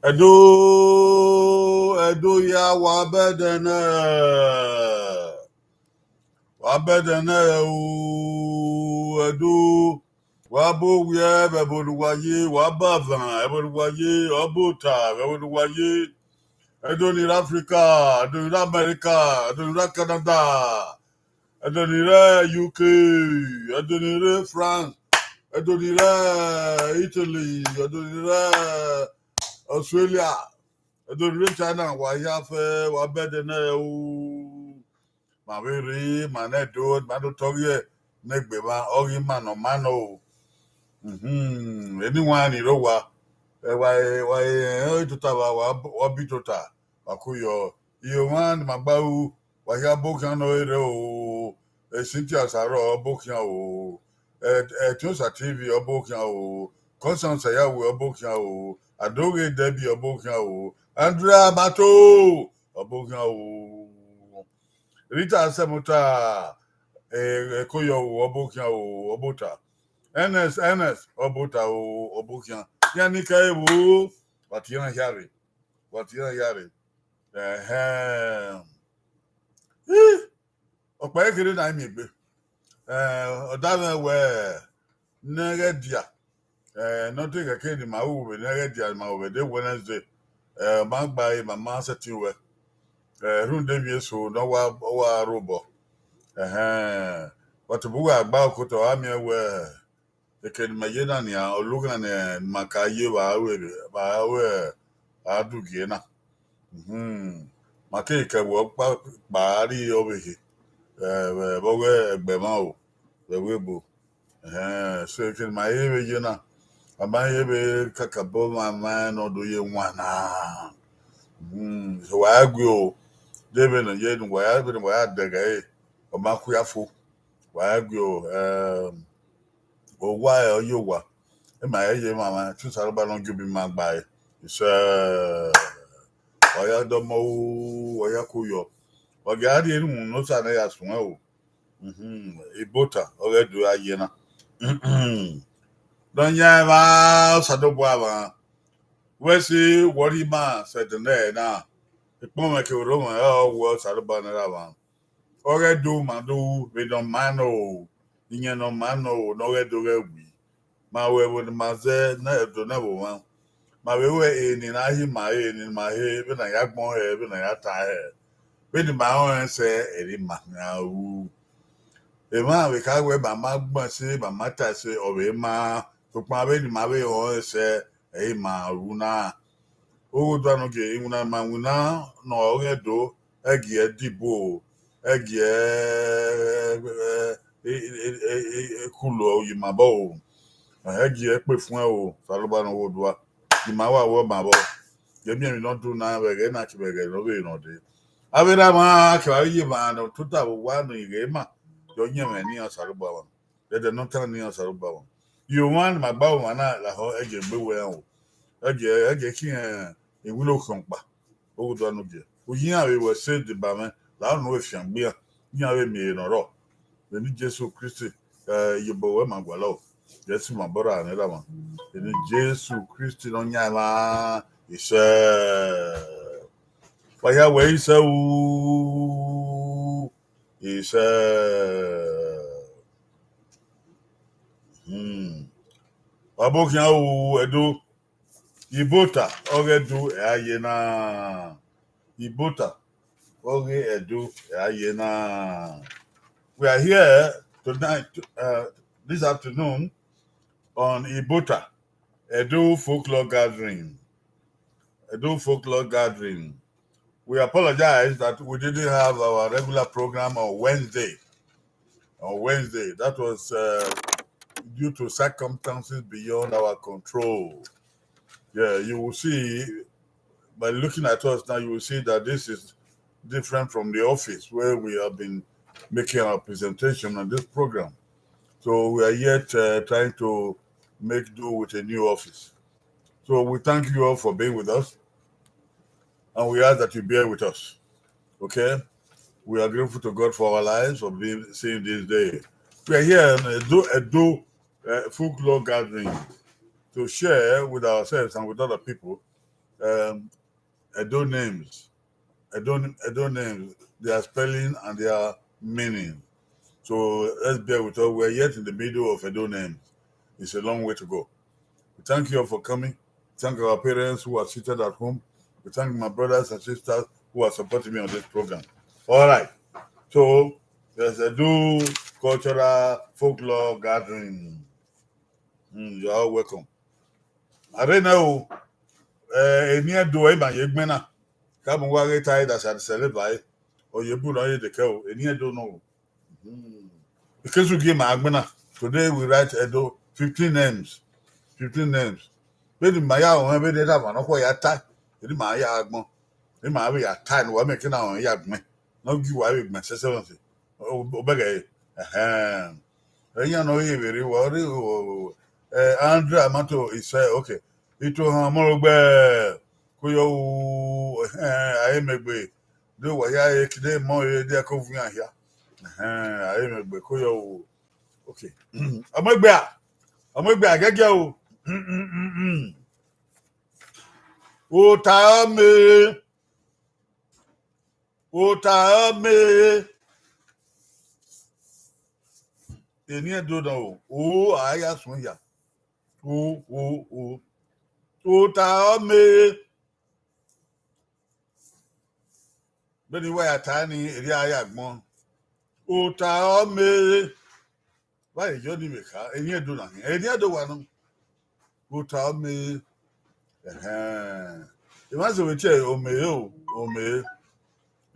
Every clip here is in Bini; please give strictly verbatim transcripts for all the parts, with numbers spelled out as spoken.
Ẹdo, Ẹdo ya wa bẹdẹ nẹ, wa bẹdẹ nẹ o, Ẹdo, wa bu owiẹ vbe ẹvbo ne uwa ye, wa bu avan ẹvbo ne uwa ye, ọ bu ota vbe ẹvbo ne uwa ye. Ẹdo ni rre Africa, Ẹdo ni rre America, Ẹdo ni rre Canada, Ẹdo ni rre U K, Ẹdo ni rre France, Ẹdo ni rre Italy, Ẹdo ni rre Australia, Ẹdo ni rre China, wa hia fẹ, wa bẹdẹ nẹ o. Ma vbe rre, ma ne Ẹdo, ma do tọghe ne egbe mwa, ọ ghi ma nọ ma nọ o. Mhm, eni wan ni rre owa, ẹ wa, wa, ẹ, tota wa, wa, wa bi tota, wa ku yọ. Iye mwa ni ma gba ru, wa hia ọbokhian nọ rre o, Cynthia Sarọ ọbokhian o, Etiosa T V ọbokhian o, Constance Ayawe ọbokhian o, Adoghe Debbie ọbokhian o, Andrea Mato ọbokhian o, Rita Semota, Ekoyo o ọbokhian o, ọbota, Ernest, Ernest ọbota o, ọbokhian. Iran ni ka evo, wa tie iran hia rre, wa tie iran hia rre. Ẹhẹn. Ih, ọkpa kherhe na miẹn egbe. Eh, ọ da mwẹ wẹ ne ghẹ dia, eh, ne ọ te khẹke ne ima ru vbe ne ghẹ dia, ima ru vbe de Wednesday, eh, ọ ma gba ima ma sẹtin wẹ, eh, rhunmwuda emwi eso ne ọ wa, ọ wa rre obọ. Ẹhẹn. But bu uwa gba okotọ, a miẹn wẹ eke ne imẹ ye na nian, ọlughan ne ima ka ye vbe aro, vbe aro adugie na. Mhm. Ma keghi ke ẹvbo ọkpa kpa rri ọvbehe, eh, vbe, vbe ọghe ẹgbẹe mwa o, vbe ẹvbo ebo. Ẹhẹn, so eke ne ima ye vbe ye na, a ma ye vbe kakabọ mwa ma ne ọ do ye wan na. Mhm. So wa ya gue o, de vbene ọ ye ne uwa ya, vbene uwa ya dẹghe ẹre, ọ ma khuia fo. Wa ya gue o, eh, owa ẹ, ọ ye owa. Ima ẹ ye emwa mwa, te Osanobua ne ọ gie obọ ima gba ẹre. Isẹ, ọ ya dọmọ ru, ọ ya ku yọ. Wa gha rhie erhunmwu ne Osa ne ya suẹn o. Mhm, Ibota, ọghe Ẹdo a ye na. Ne ọ yan ẹmwẹ Osanobua mwa. Wẹ si wọ rhie ima sẹ ẹdẹ nẹ na. Ekpọnmwẹ kevbe orhọnmwẹ ọ wẹ Osanobua ne ra mwa. Ọghe Ẹdo ma do ru vbene ọ ma nọ o, iyẹn ne ọ ma nọ o, ne ọghe Ẹdo ghẹ wi. Ma ru ẹvbo ne ima zẹ ne Ẹdo ne ẹvbo mwa. Ma vbe ru ẹre ne a hi ma, ẹre ne ima he, vbene a ya gbọn hẹ, vbene a ya ta hẹ. Vbene ima rẹn sẹ, ẹre ima khian ru. Emwa vbe kha wẹ ma ma gbọn ẹse, ma ma ta ẹse, ọ vbe ma, sokpan vbene ima vbe rẹn sẹ, ẹre ima ru na. Oghodua ne ọ gie iwinna ma winna ne ọghe Ẹdo, ẹ gie ẹdibo o, ẹ gie, ẹ, ẹ, ẹ, ẹ, ẹ, ẹ, kulu ye ima obọ o, ẹ gie ẹkpe fuẹn o, Osanobua ne Oghodua, ima wa wẹ ọma vbọ, gie miẹn emwi ne ọ do na vbe ẹghẹ na kevbe ẹghẹ ne ọ vbe rhunmwuda. Avbe erha mwa kevbe avbe iye mwa ne ọ tota vbe owa ne ọ ghe ima, ye ọyẹnmwẹ ne iran Osanobua mwa. Ẹdẹ ne ọ tan ne iran Osanobua mwa. Iye mwa ne ima gba vbe ọmwa na lahọ, ẹ gie egbe wẹ iran o. Ẹ gie, ẹ gie khian iwinna okhian ọkpa. Oghodua ne ọ gie. Uyi iran vbe wẹ sẹ deba mwẹ, lahọ ne u vbe fiangbe iran, iran vbe miẹn ehe ne ọ rrọọ. Vbene Jesu Kristi, eh, iyobọ ruẹ ma gualọ o. Jesu ma bọrọ ne erha mwa. Vbene Jesu Kristi ne ọ yan mwa, isẹ. Wa ya wẹ isẹ u, isẹ. Hmm. Wa bọ khian u, Ẹdo. Ibota, ọghe Ẹdo, ẹ a ye na. Ibota, ọghe Ẹdo, ẹ a ye na. We are here tonight, uh, this afternoon on Ibota, Edo Folklore Gathering. Edo Folklore Gathering. We apologize that we didn't have our regular program on Wednesday. On Wednesday, that was, uh, due to circumstances beyond our control. Yeah, you will see, by looking at us now, you will see that this is different from the office where we have been making our presentation on this program. So we are yet, uh, trying to make do with a new office. So we thank you all for being with us, and we ask that you bear with us. Okay? We are grateful to God for our lives, for being, seeing this day. We are here in Edo, Edo, uh, Folklore Gathering to share with ourselves and with other people um, Edo names. Edo, Edo names, their spelling and their meaning. So let's bear with us. We're yet in the middle of Edo names. It's a long way to go. We thank you all for coming. Thank our parents who are seated at home. We thank my brothers and sisters who are supporting me on this program. All right. So there's Edo Cultural Folklore Gathering. Mm, you are all welcome. Arena o, eh, eni Edo ima ye gbẹn na. Ka mu wa ghe ta da sa sele ba e. O ye bu no ye de ke o, eni Edo no. Hmm. Ikesu gie ma gbẹn na. Today we write Edo fifteen names. Fifteen names. Be ni ma ya o, be ni da ma no ko ya ta. Be ni ma ya gbọn. Be ma be ya ta ni wa me ke na o ya gbẹn. No gi wa be gbẹn se se se. Obẹghe, ẹhẹn. Ẹyan ne ọ ye vberriọ, ọ rre o, eh, Andrew Amato, he said, okay. Itohan Ọmọrọgbe, ko yọ ru, ẹhẹn, a i mẹ egbe. De wa ya re, kide mọ re, de ko vu iran hia. Ẹhẹn, a i mẹ egbe, ko yọ ru. Okay. Ọmọ egbe a, ọmọ egbe a, gẹgẹ o. Ota ọmọ e. Ota ọmọ e. Eni Edo na o, o, a ya suẹn ya. O, o, o. Ota ọmọ e. Beni wa ya ta ni, erriọ a ya gbọn. Ota ọmọ e. Wa ye yọ ni vbe kha, eni Edo na hin, eni Edo wa nọ. Ota ọmọ e. Ẹhẹn. Emwa sẹ vbe tie ọmọ e o, ọmọ e.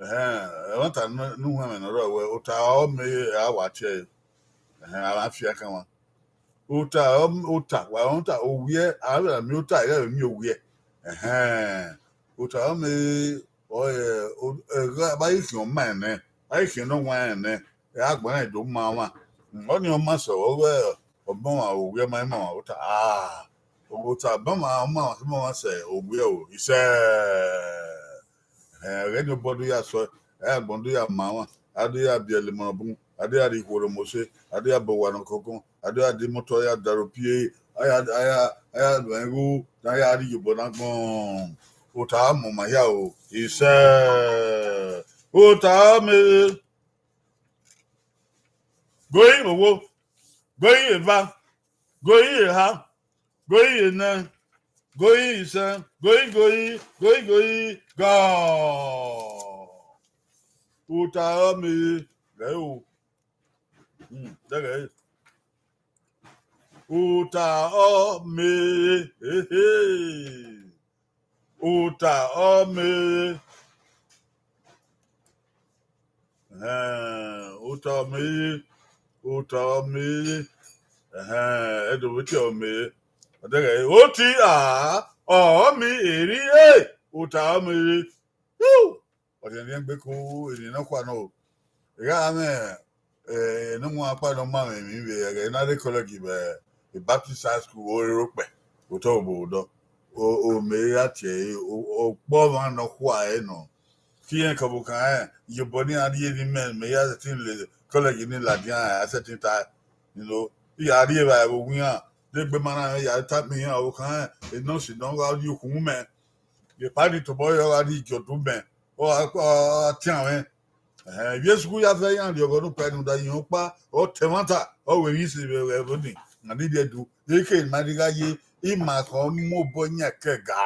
Ẹhẹn, ẹmwata ne, ne uwẹ mwẹ ne ọ rrọọ wẹẹ, ota ọmọ e, a wa tie ẹre. Ẹhẹn, a ma fian kan mwa. Ota ọm-, ota, wa rẹn ota, owiẹ, a vbe miẹn ota, a vbe miẹn owiẹ. Ẹhẹn, ota ọmọ e, ọ, ẹ, o, ẹ, gha, vbe a ghi khian ọma ẹnẹ, a ghi khian ne ọ wan ẹnẹ, ẹ, a gbẹn rẹn do ma ọmwa. Ọnii ọma sẹ ọghọghọ ọmọ ọmwa, owiẹ ma ima ọmwa ota. Ah, ota ọmọ ọmwa, ọmọ ọmwa sẹ owiẹ o, isẹ. Ẹghẹ ne obọ do ya sọe, a ya gbọn do ya ma ọmwa, a do ya biẹ ẹlẹmọ bun, a do ya rhie ikhuo rre ọmọse, a do ya bọ owa ne ọkọnkọn, a do ya da imọto ya da aro pie, a ya, a ya, a ya ru ẹn igho, ne a ya rhie iyobọ na gbọn. Ota ọmọ ma hia o, isẹ. Ota ọmọ e. Goi vbe owo, goi vbe eva, goi vbe eha, goi vbe enẹ, goi vbe isẹ, goi, goi, goi, goi, gọ. Ota ọmọ e, ghẹ o. Hmm, dẹghẹ. Ota ọmọ e, ehe. Ota ọmọ e. Ẹhẹn, ota ọmọ e, ota ọmọ e. Ẹhẹn, ẹdẹ vbe tie ọmọ e. Ọ dẹghẹ, oti a, ọmọ e, erriọ e, ota ọmọ e. Woo! Ọdiẹn ne gbe ku eni nọkhua nọ. I gha mwẹ, eh, ene uwan ọkpa ne ọ ma mwẹ emwi vbe ẹghẹ ne a rre college vbe Baptist High School, ore rokpẹ, otọ obo odọ. O, ọmọ e ya tie ẹre, o, ọkpọ ọmwa nọkhua ẹre nọ. Ke irẹn kọvbokhan rẹn, iyobọ ne iran rhie ne imẹ, mẹ ya sẹtin le college ni ladian, a sẹtin ta, you know, I gha rhie evbare vbe owa iran, de egbe ma na mwẹ ya tama iran ọvbokhan rẹn, enọsi ne ọ gha rrie ukhunmwu mẹ. Epa ni tobọ yọ gha rrie igiọdu mẹ, ọ gha, ọ gha tian mwẹ. Ẹhẹn, ivbi esukuru ya zẹ iran rhiọghọ ne ukpa, rhunmwuda iran ọkpa, ọ ta ẹmwata, ọ ru emwi isi vbe ẹvbo ni, a ni rhie ẹdu. Eke ma rhie gha ye, ima khọ mu obọ yan ẹkẹ ga.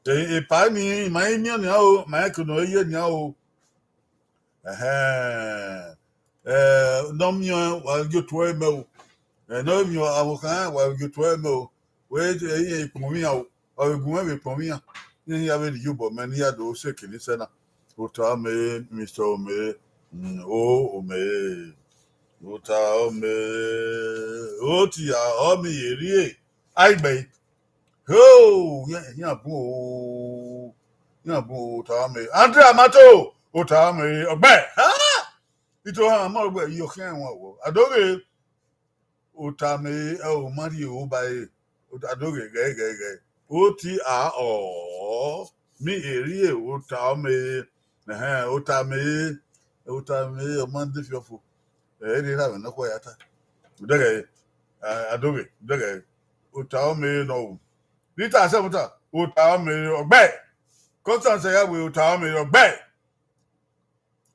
E, epa ni, ima i miẹn nian o, ma rẹn eke ne ọ ye nian o. Ẹhẹn. Eh, ne ọ miẹn, wa ghi otu ẹre mẹ o. Eh, ne ọ miẹn ọvbokhan, wa ghi otu ẹre mẹ o. Wẹ, eh, ikpọnmwẹ iran o. Ọ vbe gu mwẹ vbe ikpọnmwẹ iran. Ne iran vbe rhie iyobọ mẹ, ne iran do sẹ eke ni sẹ na. Ota ọmọ e, Mister Ọmọ e, mm, o, Ọmọ e. Ota ọmọ e, oti a, ọmọ e, erriọ e. Aigbe. Ho, iran, iran bun o. Iran bun o, ota ọmọ e. Andrew Amato, ota ọmọ e, ọgbẹ. Ha! Itohan Ọmọrọgbe, iyọ khian ẹnrẹn wọn wọ. Adoghe, ota ọmọ e, ẹ o ma rhie o ba e. Ota, adoghe, ghẹ, ghẹ, ghẹ. Oti a, ọ, mi, erriọ e, ota ọmọ e. Ẹhẹn, ota ọmọ e, ota ọmọ e, ọ ma de fi ọfo. Ẹ, erriọ na mwẹ nọkhua ya ta. Udẹghẹ, a, adoghe, udẹghẹ. Ota ọmọ e nọ o. Rita, sẹ vbe ota. Ota ọmọ ere ọgbẹ. Constance Ayawe, ota ọmọ ere ọgbẹ.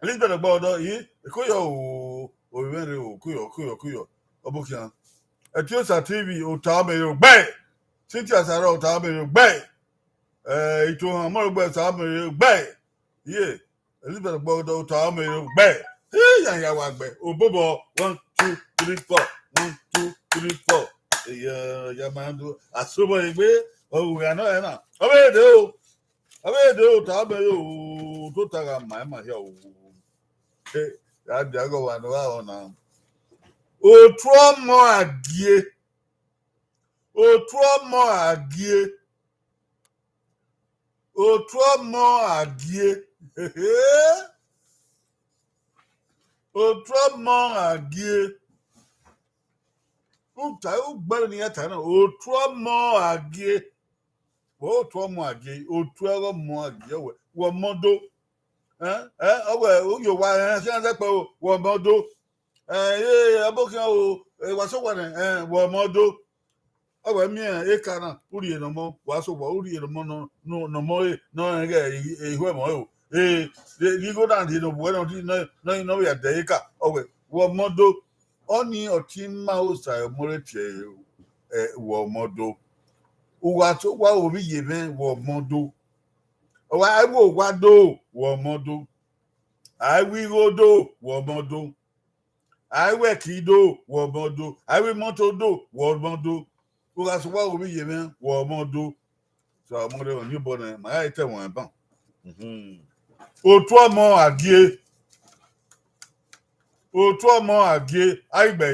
Elizabeth Ọgbọdọ, i, kuyọ o, ovbi mwẹ rre o, kuyọ, kuyọ, kuyọ. Ọbokhian. Etiosa T V, ota ọmọ ere ọgbẹ. Cynthia Sarah, ota ọmọ ere ọgbẹ. Eh, Itohan Ọmọrọgbẹ, ota ọmọ ere ọgbẹ. Iye, Elizabeth Ọgbọdọ, ota ọmọ ere ọgbẹ. Iyan ya wa gbẹ. Obobọ, one, two, three, four. One, two, three, four. Eya, ya ma do. Asobọ egbe, ọghuga nọ ẹ na. Ọ vbe de o. Ọ vbe de ota ọmọ ere o, tota gha ma ima hia o. Eh, ya dia gọ wa nọ gha rọ na. Otu ọmọ Agie. Otu ọmọ Agie. Otu ọmọ Agie. Otu ọmọ Agie. Uta, ugbẹn ni ya ta na, otu ọmọ Agie. Otu ọmọ Agie, otu ẹghẹ ọmọ Agie, ọwẹ, wẹ ọmọ do. Eh, eh, ọwẹ, uyo wa, eh, khian zẹkpẹ o, wẹ ọmọ do. Eh, eh, ọbokhian o, eh, wa sẹ owa nẹ, eh, wẹ ọmọ do. Ọ wẹ miẹn eka na, u rhie ne ọmọ, wa sẹ owa, u rhie ne ọmọ nọ, nọ, ne ọmọ re, ne ọ rẹn ghẹ ihu ẹmwẹ ọre o. Eh, de, de igho na rhie ne ovbuẹ nọ, nọ, nọ, nọ vbe ya dẹ eka, ọ wẹ, wẹ ọmọ do. Ọnii ọtẹn ima Osa ọmọ re tie, eh, wẹ ọmọ do. U gha sẹ owa ovbi iye mwẹ, wẹ ọmọ do. Ọ wa, a i wẹ owa do, wẹ ọmọ do. A i wẹ igho do, wẹ ọmọ do. A i wẹ ẹki do, wẹ ọmọ do. A i wẹ imọto do, wẹ ọmọ do. U gha sẹ owa ovbi iye mwẹ, wẹ ọmọ do. So, ọmọ rẹ ni obọ nẹ, ma ya te ẹmwẹ ban. Mhm. Otu ọmọ Agie. Otu ọmọ Agie, a i gbe.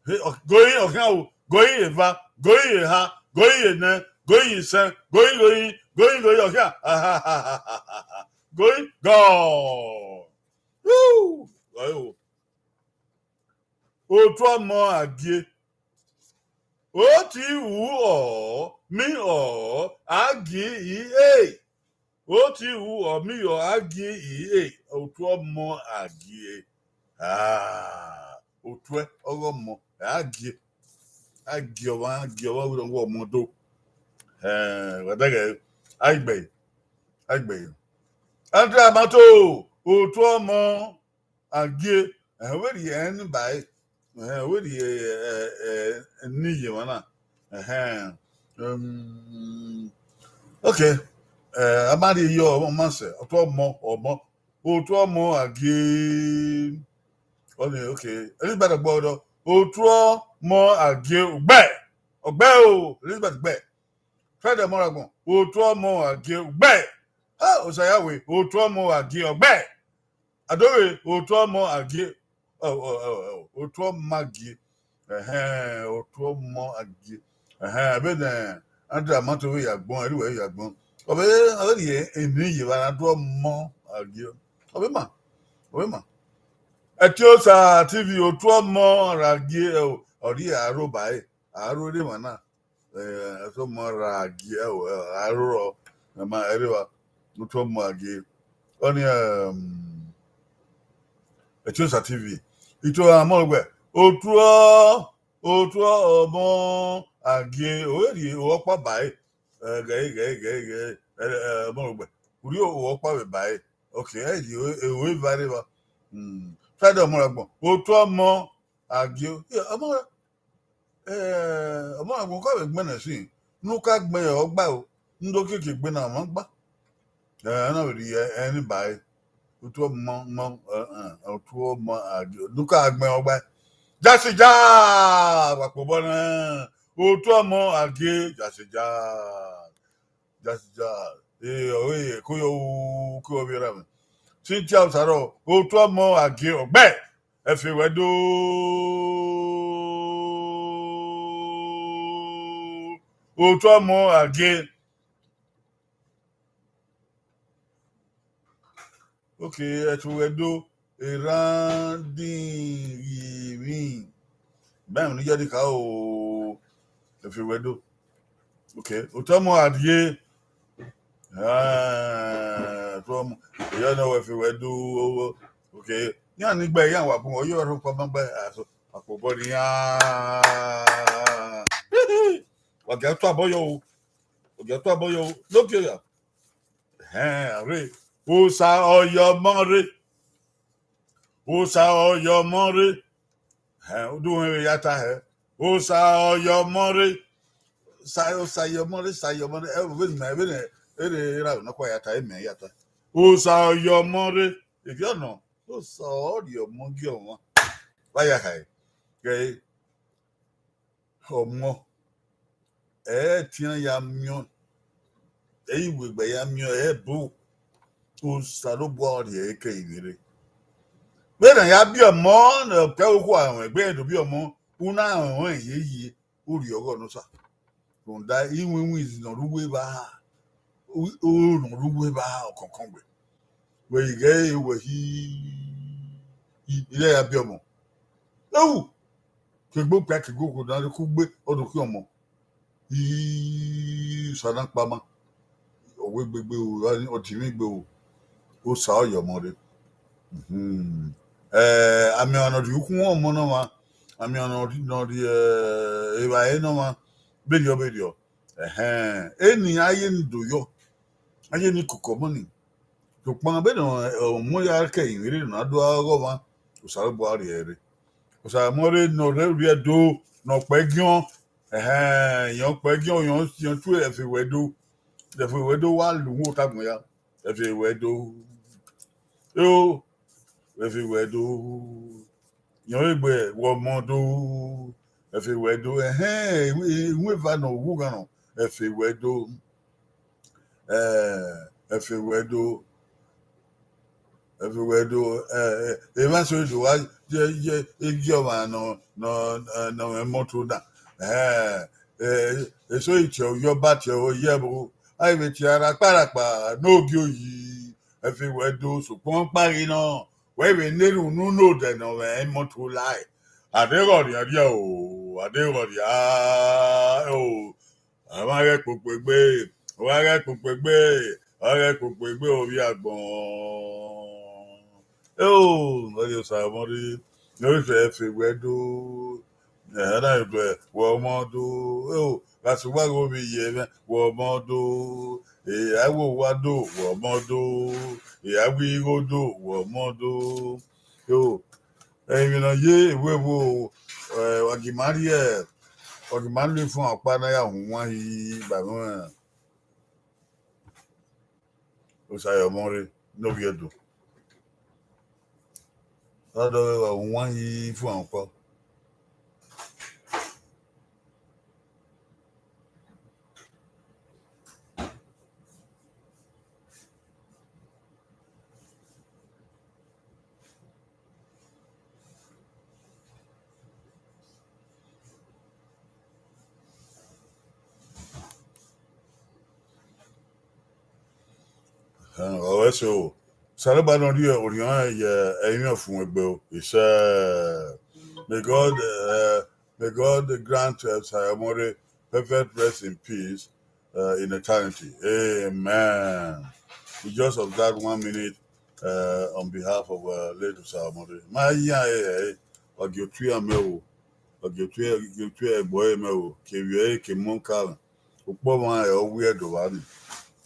He, ọ, goyin ọkhian o, goyin eva, goyin eha, goyin enẹ, goyin isẹn, goyin goyin, goyin goyin ọkhian. Goyin gọ. Woo! Ọre o. Otu ọmọ Agie. Oti ru ọ, mi ọ, Agie i e. Oti ru ọ, mi ọ, Agie i e. Otu ọmọ Agie. Ah, otu ẹ, ọghe ọmọ, Agie. Agie ọmwa, Agie ọmwa, wẹ ọmọ do. Eh, wẹ dẹghe, a i gbe, a i gbe. Andrea Mato, otu ọmọ, Agie, eh, wẹ rhie ẹn ba ẹre. Eh, wẹ rhie, eh, eh, ne iye emwa na. Ẹhẹn. Um, okay. Eh, a ma rhie yọ, ọ ma sẹ, otu ọmọ, ọmọ. Otu ọmọ Agie. Ọnii, okay. Elizabeth Ọgbọdọ. Otu ọmọ Agie, ọgbẹ. Ọgbẹ o, Elizabeth gbẹ. Friday Ọmọragbọn. Otu ọmọ Agie, ọgbẹ. Ha, Osa Ayawe, otu ọmọ Agie, ọgbẹ. Adoghe, otu ọmọ Agie. Ọ, ọ, ọ, ọ, otu ọmọ Agie. Ẹhẹn, otu ọmọ Agie. Ẹhẹn, vbene Andrea Mato vbe ya gbọn, ẹre uwẹ ya gbọn. Ọ vbe, ọ vbe rhie eni ye vbe otu ọmọ Agie. Ọ vbe ma, ọ vbe ma. Etiosa T V, otu ọmọ Agie, ẹ o, ọ rhie aro ba ẹre, aro rre emwa na. Eh, otu ọmọ Agie, ẹ o, aro rọ, ẹ ma, ẹre wa, otu ọmọ Agie. Ọnii, um, Etiosa T V. Itohan Ọmọrọgbẹ, otu ọ, otu ọmọ Agie, ọ vbe rhie ọkpa ba ẹre. Eh, ghẹ, ghẹ, ghẹ, ghẹ, eh, eh, Ọmọrọgbẹ. U rhie ọkpa vbe ba ẹre. Okay, ẹ rhie, ẹ rhie eva rre evba. Hmm. Friday Ọmọragbọn, otu ọmọ Agie. Yeah, ọmọ, eh, Ọmọragbọn, ka vbe gbẹnnẹ sin. Ne u ka gbẹn ọgba o. Ndo keke gbe na ọmọ gba. Eh, na vbe rhie ẹn ba ẹre. Otu ọmọ, mọ, eh, eh, otu ọmọ Agie. Ne u ka gbẹn ọgba. Jasi ja, wa kpobọ nẹ. Otu ọmọ Agie, jasi ja. Jasi ja. Eh, ọ, eh, ko yo, ko yo vbe ra mẹ. Cynthia Osaro, otu ọmọ Agie, ọgbẹ. Ẹfe wẹ do. Otu ọmọ Agie. Okay, ẹfe wẹ do, erhan din ghi vbi. Bẹn ni yẹ ni ka o, ẹfe wẹ do. Okay, otu ọmọ Agie. Ah, otu ọmọ, eyọ nọ wẹ ẹfe wẹ do. Okay, iran ni gbe, iran wa bun, ọ yọ ẹrọ kpọmọ gbe, aso, akpobọ ni iran. Wa gẹ otu abọ yọ o. Gie ọtẹn bọ yo, look here. Ẹhẹn, rre. Osa ọyọmọ rre. Osa ọyọmọ rre. Ẹhẹn, udu mwẹ vbe ya ta hẹ. Osa ọyọmọ rre. Osa, osa ọyọmọ rre, osa ọyọmọ rre. Ẹ, vbene mẹ, vbene, vbene erha nọkhua ya ta, emẹ ya ta. Osa ọyọmọ rre. Eviọ nọ, osa ọ rhie ọmọ gie ọmwa. Vbe a ya khare? Kẹ ọmọ, ẹ i tian ya miẹn, ẹ i wegbe ya miẹn, ẹ i bu. Osanobua ọ rhie ẹre ke ivbi rre. Vbene a ya biẹ ọmọ ne ọ kẹ ukhua ruẹn egbe do biẹ ọmọ, u na rẹn ọnrẹn hiehiere, u rhie ọghọ ne Osa. Rhunmwuda iwinwin ne ọ rre uwu evba, u, u ne ọ rre uwu evba ọkọnkọn gbe. Wẹ i ghẹ ẹre, wẹ i, i, i ya biẹ ọmọ. Ewu, ke egbe okpia ke egbe okhuo na rre kugbe, ọ do khian ọmọ. Ii, Osa na kpama. Ọ wegbe egbe o, ọtẹn mwẹ egbe o. Osa ọyọmọ rre. Mhm. Eh, amẹ ọmwa ne ọ rhie ukhunmwu ọmọ ne ọmwa, amẹ ọmwa ne ọ rhie, ne ọ rhie, eh, evbare ne ọmwa, vberriọ vberriọ. Ẹhẹn, eni a ye ni do yọ, a ye ni koko ọmọ ni. Sokpan vbene ọ mu ya ke ivbi rre ne a do gha ọghọ ọmwa, Osanobua rhie ẹre. Osa ọmọ rre ne ọ rre Ovbi Ẹdo, ne ọ kpẹgiọn, ẹhẹn, irẹn kpẹgiọn, irẹn, irẹn tu Ẹfe Wẹ Ẹdo, Ẹfe Wẹ Ẹdo wa lu uhunmwu ota agbọn ya. Ẹfe Wẹ Ẹdo. Eo, Ẹfe Wẹ Ẹdo. Irẹn vbe gbe wẹ ọmọ do. Ẹfe Wẹ Ẹdo. Ẹhẹn, iwinna eva nọ, uwu ghan nọ. Ẹfe Wẹ Ẹdo. Eh, Ẹfe Wẹ Ẹdo. Ẹfe Wẹ Ẹdo. Eh, eh, emwa eso do wa ye, ye, ye gie ọmwa nọ, nọ, eh, nọ mwẹ imọto na. Eh, eh, eso i tie oyọ ba tie oyẹ vbo. A i vbe tie arakparakpa ne ogie oyi. Ẹfe Wẹ Ẹdo, sokpan ọkpa ghi nọ, wẹ vbe ne erhunmwu ne odẹ ne ọ mwẹ imọto lae. A deghẹ ọ rhian rhian o, a deghẹ ọ rhian o, a ma ghẹ kpokpo egbe, ọ wa ghẹ kpokpo egbe, ọ ghẹ kpokpo egbe ovbi agbọn. Eo, ọ rhie Osa ọmọ rre, ne ọ rhie Ẹfe Wẹ Ẹdo. Ẹhẹn, na do wẹ ọmọ do. Eo, gha sẹ uwa ghe ovbi ye mwẹ, wẹ ọmọ do. E, a i wẹ owa do, wẹ ọmọ do. E, a i wẹ igho do, wẹ ọmọ do. Eo, emwi ne ọ ye vbe vbo, eh, wa gi ma rhie, wa gi ma rhie ifuan ọkpa ne a ya hu wan hi ba mwẹ. Osa ọyọmọ rre ne Ovbi Ẹdo. Ọ do vbe wa wan hi ifuan ọkpa. Ẹhẹn, ọ wẹ so, Osanobua ne ọ rhie orhiọn ye ẹrinmwi ọfumwegbe o, isẹ. May God, uh, may God grant, uh, Osa ọmọ rre perfect rest in peace, uh, in eternity. Amen. We just observe one minute, uh, on behalf of, uh, late Osa ọmọ rre. Ma yan e, e, wa gie otu iran mẹ o, wa gie otu, gie otu ẹgbọ ẹre mẹ o, ke vbiẹ ẹre ke mọ ka mwẹ. Ukpọmwa ẹre ọ wiẹ do vba ni.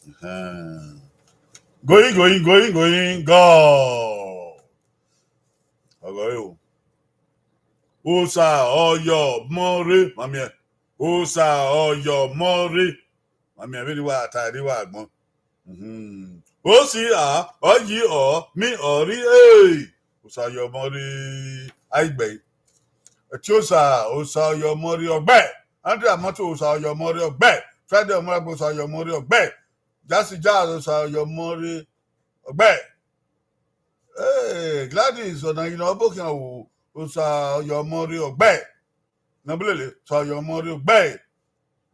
Ẹhẹn. Going, going, going, going, God. Ọgọ ẹre o. Osa ọyọmọ rre, ma miẹn. Osa ọyọmọ rre. Ma miẹn vbene wa ta, vbene wa gbọn. Mhm. O si a, ọ yi ọ, mi ọ rri, e. Osa ọyọmọ rre, a i gbe. Ẹtiosa, Osa ọyọmọ rre ọgbẹe. Andrew Amoto, Osa ọyọmọ rre ọgbẹe. Friday Ọmọragbe, Osa ọyọmọ rre ọgbẹe. Jasi Jazz, Osa ọyọmọ rre ọgbẹe. Ee, Gladys Ọnaghinọ Ọbokhian o, Osa ọyọmọ rre ọgbẹe. Nọbulele, Osa ọyọmọ rre ọgbẹe.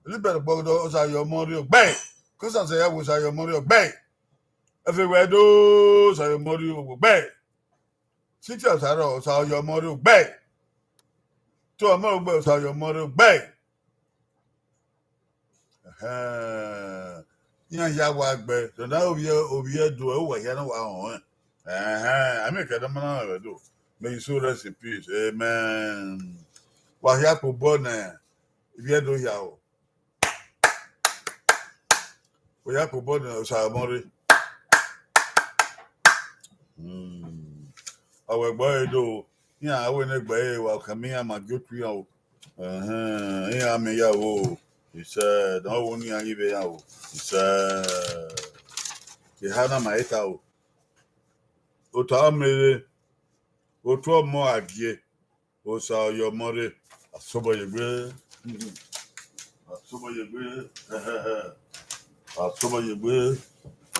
Elizabeth Ọgbọgọdọ, Osa ọyọmọ rre ọgbẹe. Constance Eyawo, Osa ọyọmọ rre ọgbẹe. Ẹfe Wẹ Ẹdo, Osa ọyọmọ rre ọgbẹe. Cynthia Osarọ, Osa ọyọmọ rre ọgbẹe. Tuọmọ Ogbe, Osa ọyọmọ rre ọgbẹe. Ẹhẹn. Iran hia wa gbe. Sọna Ovbi, Ovbi Ẹdo, uwa hia ne wa họn ẹn. Ẹhẹn. Amẹ kẹdẹ ma na mwẹ do. May his soul rest in peace. Amen. Wa hia kpo obọ nẹ Ovbi Ẹdo hia o. Oya kobọ ne Osa ọmọ rre. Hmm. Ọ wẹ gbe ẹre do, iran wẹ ne gbe ẹre wa, ọ kẹmẹ iran ma gie otu iran o. Ẹhẹn, iran miẹn ya o. Isẹ, dọn wo ne iran ghi vbe iran o. Isẹ. Eha na ma i ta o. Ota ọmọ rre, otu ọmọ a gie, Osa ọyọmọ rre, a sobọ ye egbe, a sobọ ye egbe, a sobọ ye egbe.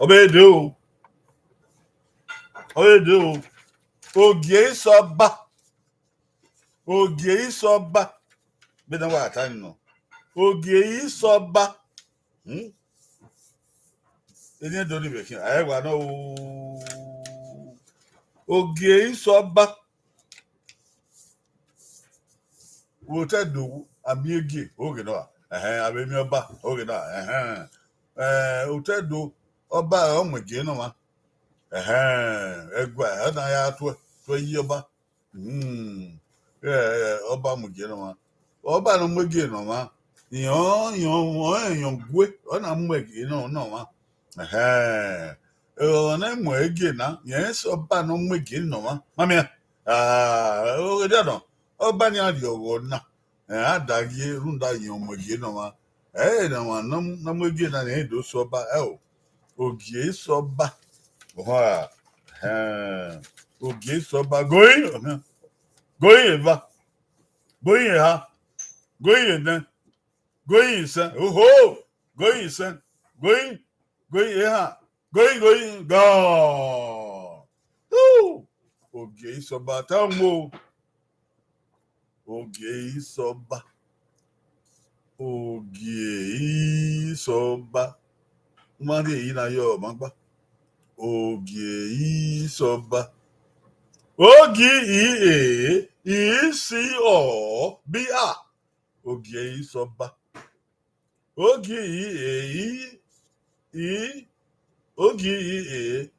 Ọ vbe dee o, ọ vbe dee o, Ogie Isọba, Ogie Isọba, vbene wa ta ni nọ, Ogie Isọba. Hmm? Eni Ẹdo ni vbe khian, ẹ wa nọ o. Ogie Isọba. Vbe otọ Ẹdo, a miẹn Ogie, oghe nọ a. Ẹhẹn, a vbe miẹn Ọba, oghe nọ a. Ẹhẹn. Eh, otọ Ẹdo, Ọba ọ mu Ogie nọ mwa. Ẹhẹn, ẹguae, ọ na ya tuẹ, tuẹ yi Ọba. Hmm. Eh, eh, Ọba mu Ogie nọ mwa. Ọba ne ọ mu Ogie nọ mwa, irẹn, irẹn, irẹn gue, ọ na mu Ogie nọ, nọ mwa. Ẹhẹn. Ọmwa ne mu Ogie na, irẹn sẹ Ọba ne ọ mu Ogie nọ mwa. Ma miẹn. Ah, oghe dia nọ, Ọba ni a rhie ọghọ na, ẹ, a da ghi rhunmwuda irẹn mu Ogie nọ mwa. Ẹ, ne ọmwa ne ọ mu Ogie na, rẹn do sẹ Ọba, ẹ o. Ogie Isọba. Ọhọn, ẹhẹn. Ogie Isọba. Goi, ọhọn. Goi eva. Goi eha. Goi enẹ. Goi isẹn. Oho. Goi isẹn. Goi, goi eha. Goi, goi, gọ. Hu! Ogie Isọba ta mu o. Ogie Isọba. Ogie Isọba. Ma rhie eyi na yọ, ma gba. Ogie Isọba. O G I E, I C O B A. Ogie Isọba. O G I E, I, I, O G I E,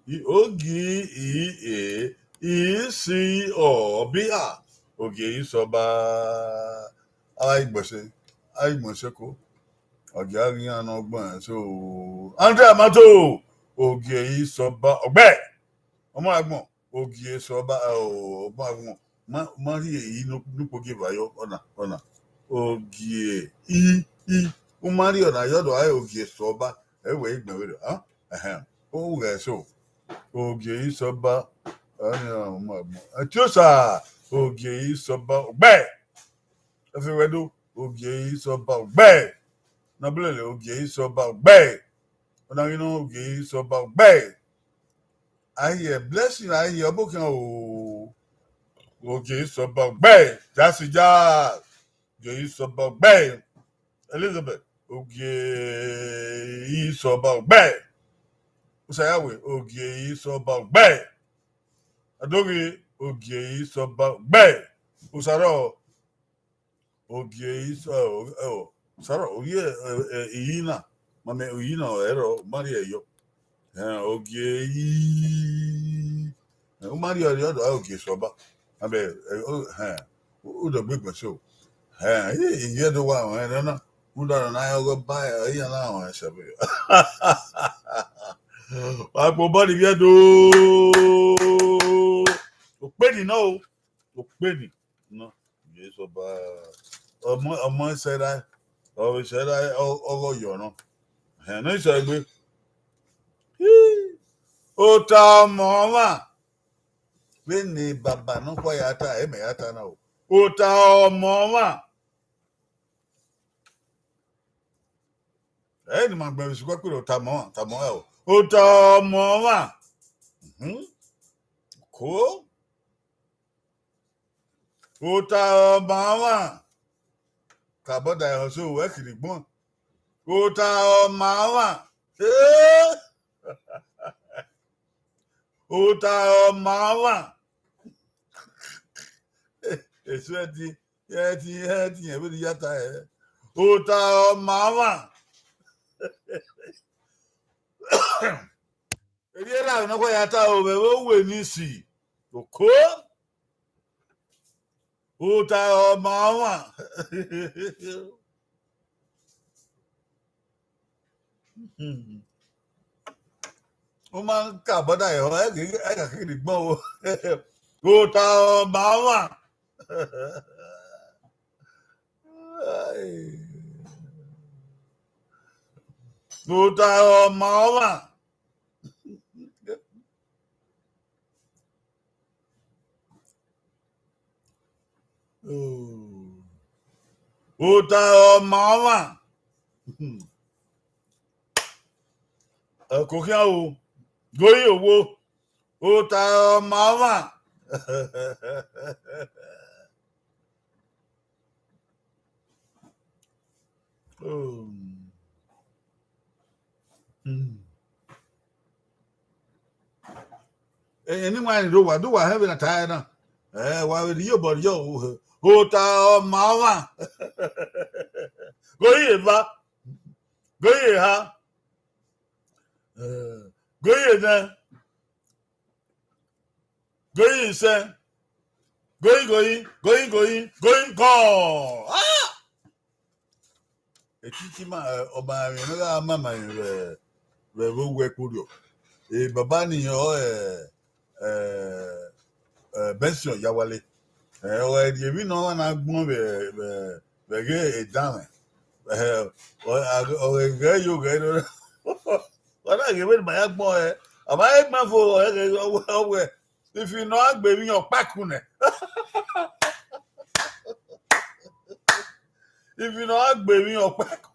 I, O G I E, I C O B A. Ogie Isọba. Ai gbese, ai gbese ko. Ọ gia ghi iran ne ọ gbẹn, so, Andre Amato, Ogie Isọba, ọgbẹe. Ọmọ agbọn, Ogie Isọba, ọ, ọmọ agbọn. Ma, ma rhie eyi ne ukpogieva yọ, ọna, ọna. Ogie, I, I. U ma rhie ọna yọ do, a Ogie Isọba. Ẹ wẹ i gbẹn vberriọ, a? Ẹhẹn. U ghẹ so. Ogie Isọba. Ọna, ọmọ agbọn. Etiosa, Ogie Isọba, ọgbẹe. Efe wẹ do, Ogie Isọba, ọgbẹe. Nọbulele, Ogie Isọba, ọgbẹe. Ọna ghi nọ, Ogie Isọba, ọgbẹe. A hiẹ Blessing, a hiẹ ọbokhan o. Ogie Isọba, ọgbẹe. Jasi ja. Ogie Isọba, ọgbẹe. Elizabeth, Ogie Isọba, ọgbẹe. Usayawe, Ogie Isọba, ọgbẹe. Adoghi, Ogie Isọba, ọgbẹe. Usarọ, Ogie Isọ, ẹ, ọ, Sarah, u rhie, ẹ, ẹ, iyi na, ma mẹ iyi na, ẹrọ, u ma rhie yọ. Ẹn, Ogie I, ẹ, u ma rhie ọrriọ do, Ogie Isọba. Abẹ, ẹ, o, ẹn, u dọgbe gbẹn so. Ẹn, i, i ye do wa, ẹn, na, u da na ya ọgọ ba, ẹ, iran na, ẹn, sẹ vbe. Wa kpo bọdi vbe do. Okpeni nọ o. Okpeni nọ, Jesu Ọba. Ọmọ, ọmọ Sẹrai, ọmọ Sẹrai, ọ, ọghe ọyọ nọ. Ẹhẹn, ne ọ sẹ egbe. Ota ọmọ ọmwa. Vbene baba nọkhua ya ta, ẹmẹ ya ta na o. Ota ọmọ ọmwa. Ẹ ne ima gbẹn vbe sukọ kpirẹ ota ọmọ ọmwa, ota ọmwa o. Ota ọmọ ọmwa. Mhm. Ko. Ota ọma ọmwa. Ka bọda ẹhọ so wẹ kiri gbọn. Ota ọma ọmwa. Eh! Ota ọma ọmwa. Esu ẹtin, ẹtin, ẹtin, ẹvbo ni ya ta ẹ. Ota ọma ọmwa. Erriọ erha ne ọ ya ta o, vbe ẹvbo uwe ni si. Oko. Ota ọma ọmwa. Hmm. Ọ ma ka bọda ẹhọ, ẹ gha, ẹ gha kiri gbọn o. Ota ọma ọmwa. Ota ọma ọmwa. Ota ọma ọmwa. Ẹko khian o, goi owo, ota ọma ọmwa. Oh. Hmm. Eni wa ni do wa, do wa hẹ vbe na ta ẹre na. Ẹ, wa vbe rhie obọ rhie ota ọma ọmwa. Goi eva, goi eha, eh, goi enẹ, goi isẹn, goi goi, goi goi, goi gọn. Ah! Etiti ma, eh, ọma emwi ne ọ gha ma ma emwi vbe, vbe ẹvbo uwu ẹkpo rriọ. E baba ni ọ, eh, eh, eh, Benson Yawale. Eh, ọ rhie emwi ne ọ na gbọn vbe, vbe, vbe ẹghẹ edanmwẹ. Eh, ọ, ọ ghẹ yo ghẹ no. Ọ na ghe vbene ma ya gbọn ẹre. Ọ ma he gbẹn fo, ọ ghẹ, ọ wẹ, ọ wẹ, ifi ne ọ gha gbe emwi ọkpa ku nẹ. Ifi ne ọ gha gbe emwi ọkpa ku,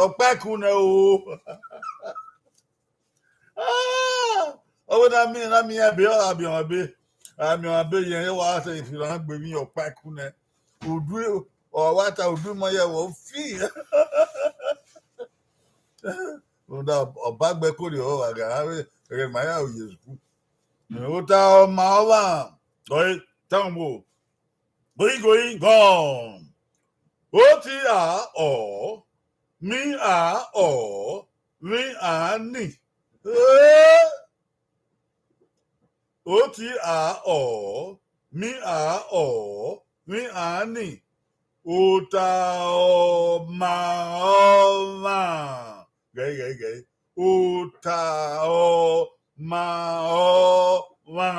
ọkpa ku nẹ o. Ah! Ọ wẹ na miẹn, na miẹn ẹbe, ọ gha miẹn ọmwa ebe. A miẹn ọmwa ebe yẹn, wa ta ifi ne ọ gha gbe emwi ọkpa ku nẹ. Udu, ọ wa ta udu mọ yẹ wọ fi. Rhunmwuda ọba gbe ẹko rriọ, ọ gha gha vbe ẹghẹ ma ya ru ye sukuru. Ota ọma ọmwa, ọre, tama wo. Goi goi gọn. Oti a ọ, mi a ọ, vbi a ni. Eh! Oti a ọ, mi a ọ, vbi a ni. Ota ọma ọmwa. Gẹi, gẹi, gẹi. Ota ọma ọmwa.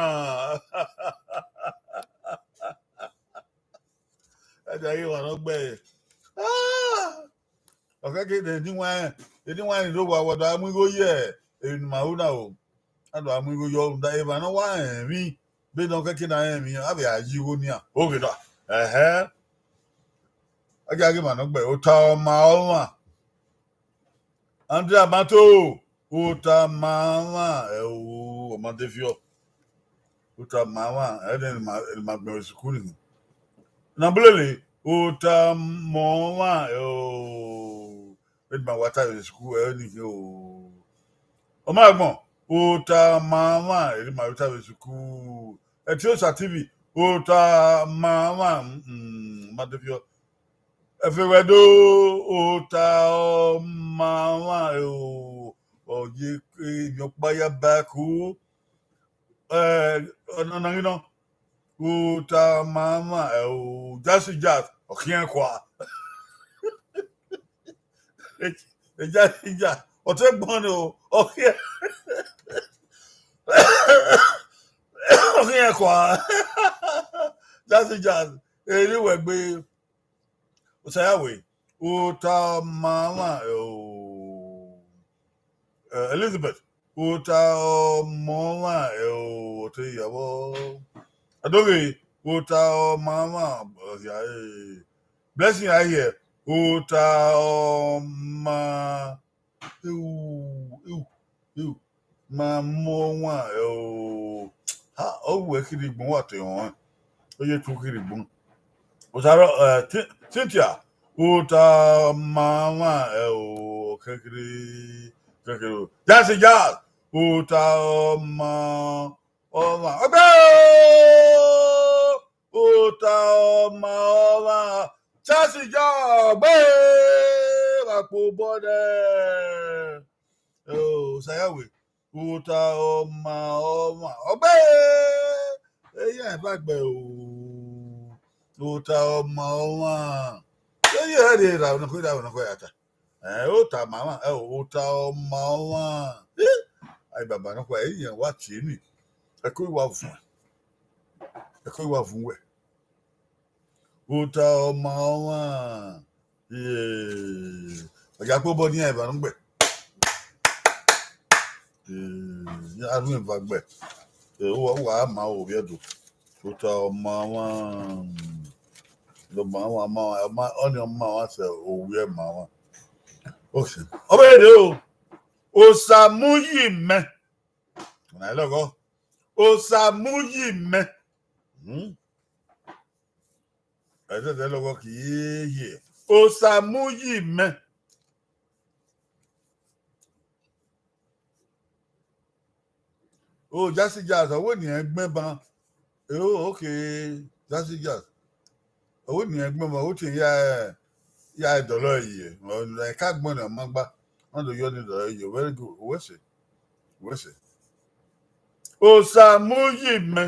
Ẹdẹ ghi wa nọ gbẹe. Ah! Ọ kẹkẹ ne eni wan, eni wan ni rre owa, wa do a mu igho ye emwi ne ima ru na o. A do a mu igho yọ rhunmwuda emwa ne ọ wa rẹn emwi, vbene ọ kẹkẹ na rẹn emwi, a vbe a yi igho nian. Oghe na. Ẹhẹn. A gia ghi ma nọ gbẹe, ota ọma ọmwa. Andrea Mato, ota ọma ọmwa, ẹ o, ọ ma de viọ. Ota ọma ọmwa, ẹ ne ma, ne ma gbẹn vbe sukuru ni. Na bulele, ota ọma ọmwa, ẹ o, ẹ ne ma wa ta vbe sukuru, ẹ ni o. Ọ ma gbọn, ota ọma ọmwa, ẹ ne ma wa ta vbe sukuru. Ẹtiosa T V, ota ọma ọmwa, mm, mm, ọ ma de viọ. Ẹfe wẹ do, ota ọma ọmwa, ẹ o, ọ ye emwi ọkpa ya ba ẹko. Ẹ, ọna, ọna ghi nọ, ota ọma ọmwa, ẹ o, Jazzy Jazz, ọ khiẹn kua. Jazzy Jazz, ọ te gbọn nẹ o, ọ khiẹn, ọ khiẹn kua. Jazzy Jazz, eri wẹ gbe. Osayawe, ota ọma ọmwa, ẹ o, ẹ, Elizabeth, ota ọma ọmwa, ẹ o, ọ te ya vbọ. Adoghe, ota ọma ọmwa, ọ hia, ẹ. Blessing Ahiẹ, ota ọma, eu, eu, eu, ma mu ọmwa, ẹ o. Ha, ọ wẹ kiri gbọn wa te họn, ọ ye tu kiri gbọn. Osaro, ẹ, Thi-, Cynthia, ota ọma ọmwa, ẹ o, kẹkẹre, kẹkẹre o. Jazzy Jazz, ota ọma ọmwa. Ọgbe! Ota ọma ọmwa. Jazzy Jazz, ọgbe! Wa kpo obọ nẹ. O, Osayawe. Ota ọma ọmwa. Ọgbe! Eya eva gbe o. Ota ọma ọmwa. Eya rre ra, ọna kue ra, ọna kue ya ta. Ẹ, ota ma ọmwa, ẹ, ota ọ ma ọmwa. Eh, ai, baba nọkhua, ẹ, irẹn wa tie ni. Ẹko wa vuẹn. Ẹko wa vuẹn wẹ. Ota ọ ma ọmwa. Eh, ọ ya kpe obọ ne iran eva nọ gbẹ. Eh, a rhun eva gbẹ. Eh, uwa, uwa ma ovbi Ẹdo. Ota ọ ma ọmwa. Ọ ma ọmwa, ma ọmwa, ọmwa, ọni ọ ma ọmwa sẹ ovbi ẹ ma ọmwa. Okay. Ọ vbe rre o. Osa mu yi mẹ. Na lọghọ. Osa mu yi mẹ. Hmm. Ẹzẹzẹ lọghọ kì í ye. Osa mu yi mẹ. O Jasi Jazz, ọ wẹ ne irẹn gbẹn ban. Oh, okay, Jasi Jazz. Ọ wẹ ne irẹn gbẹn ban, ọ tie ya, ya dọlọ ye. Ọ ka gbẹn ne ọ ma gba. Ọ do yọ ni dọlọ ye. Very good. Wẹ sẹ. Wẹ sẹ. Osa mu yi mẹ.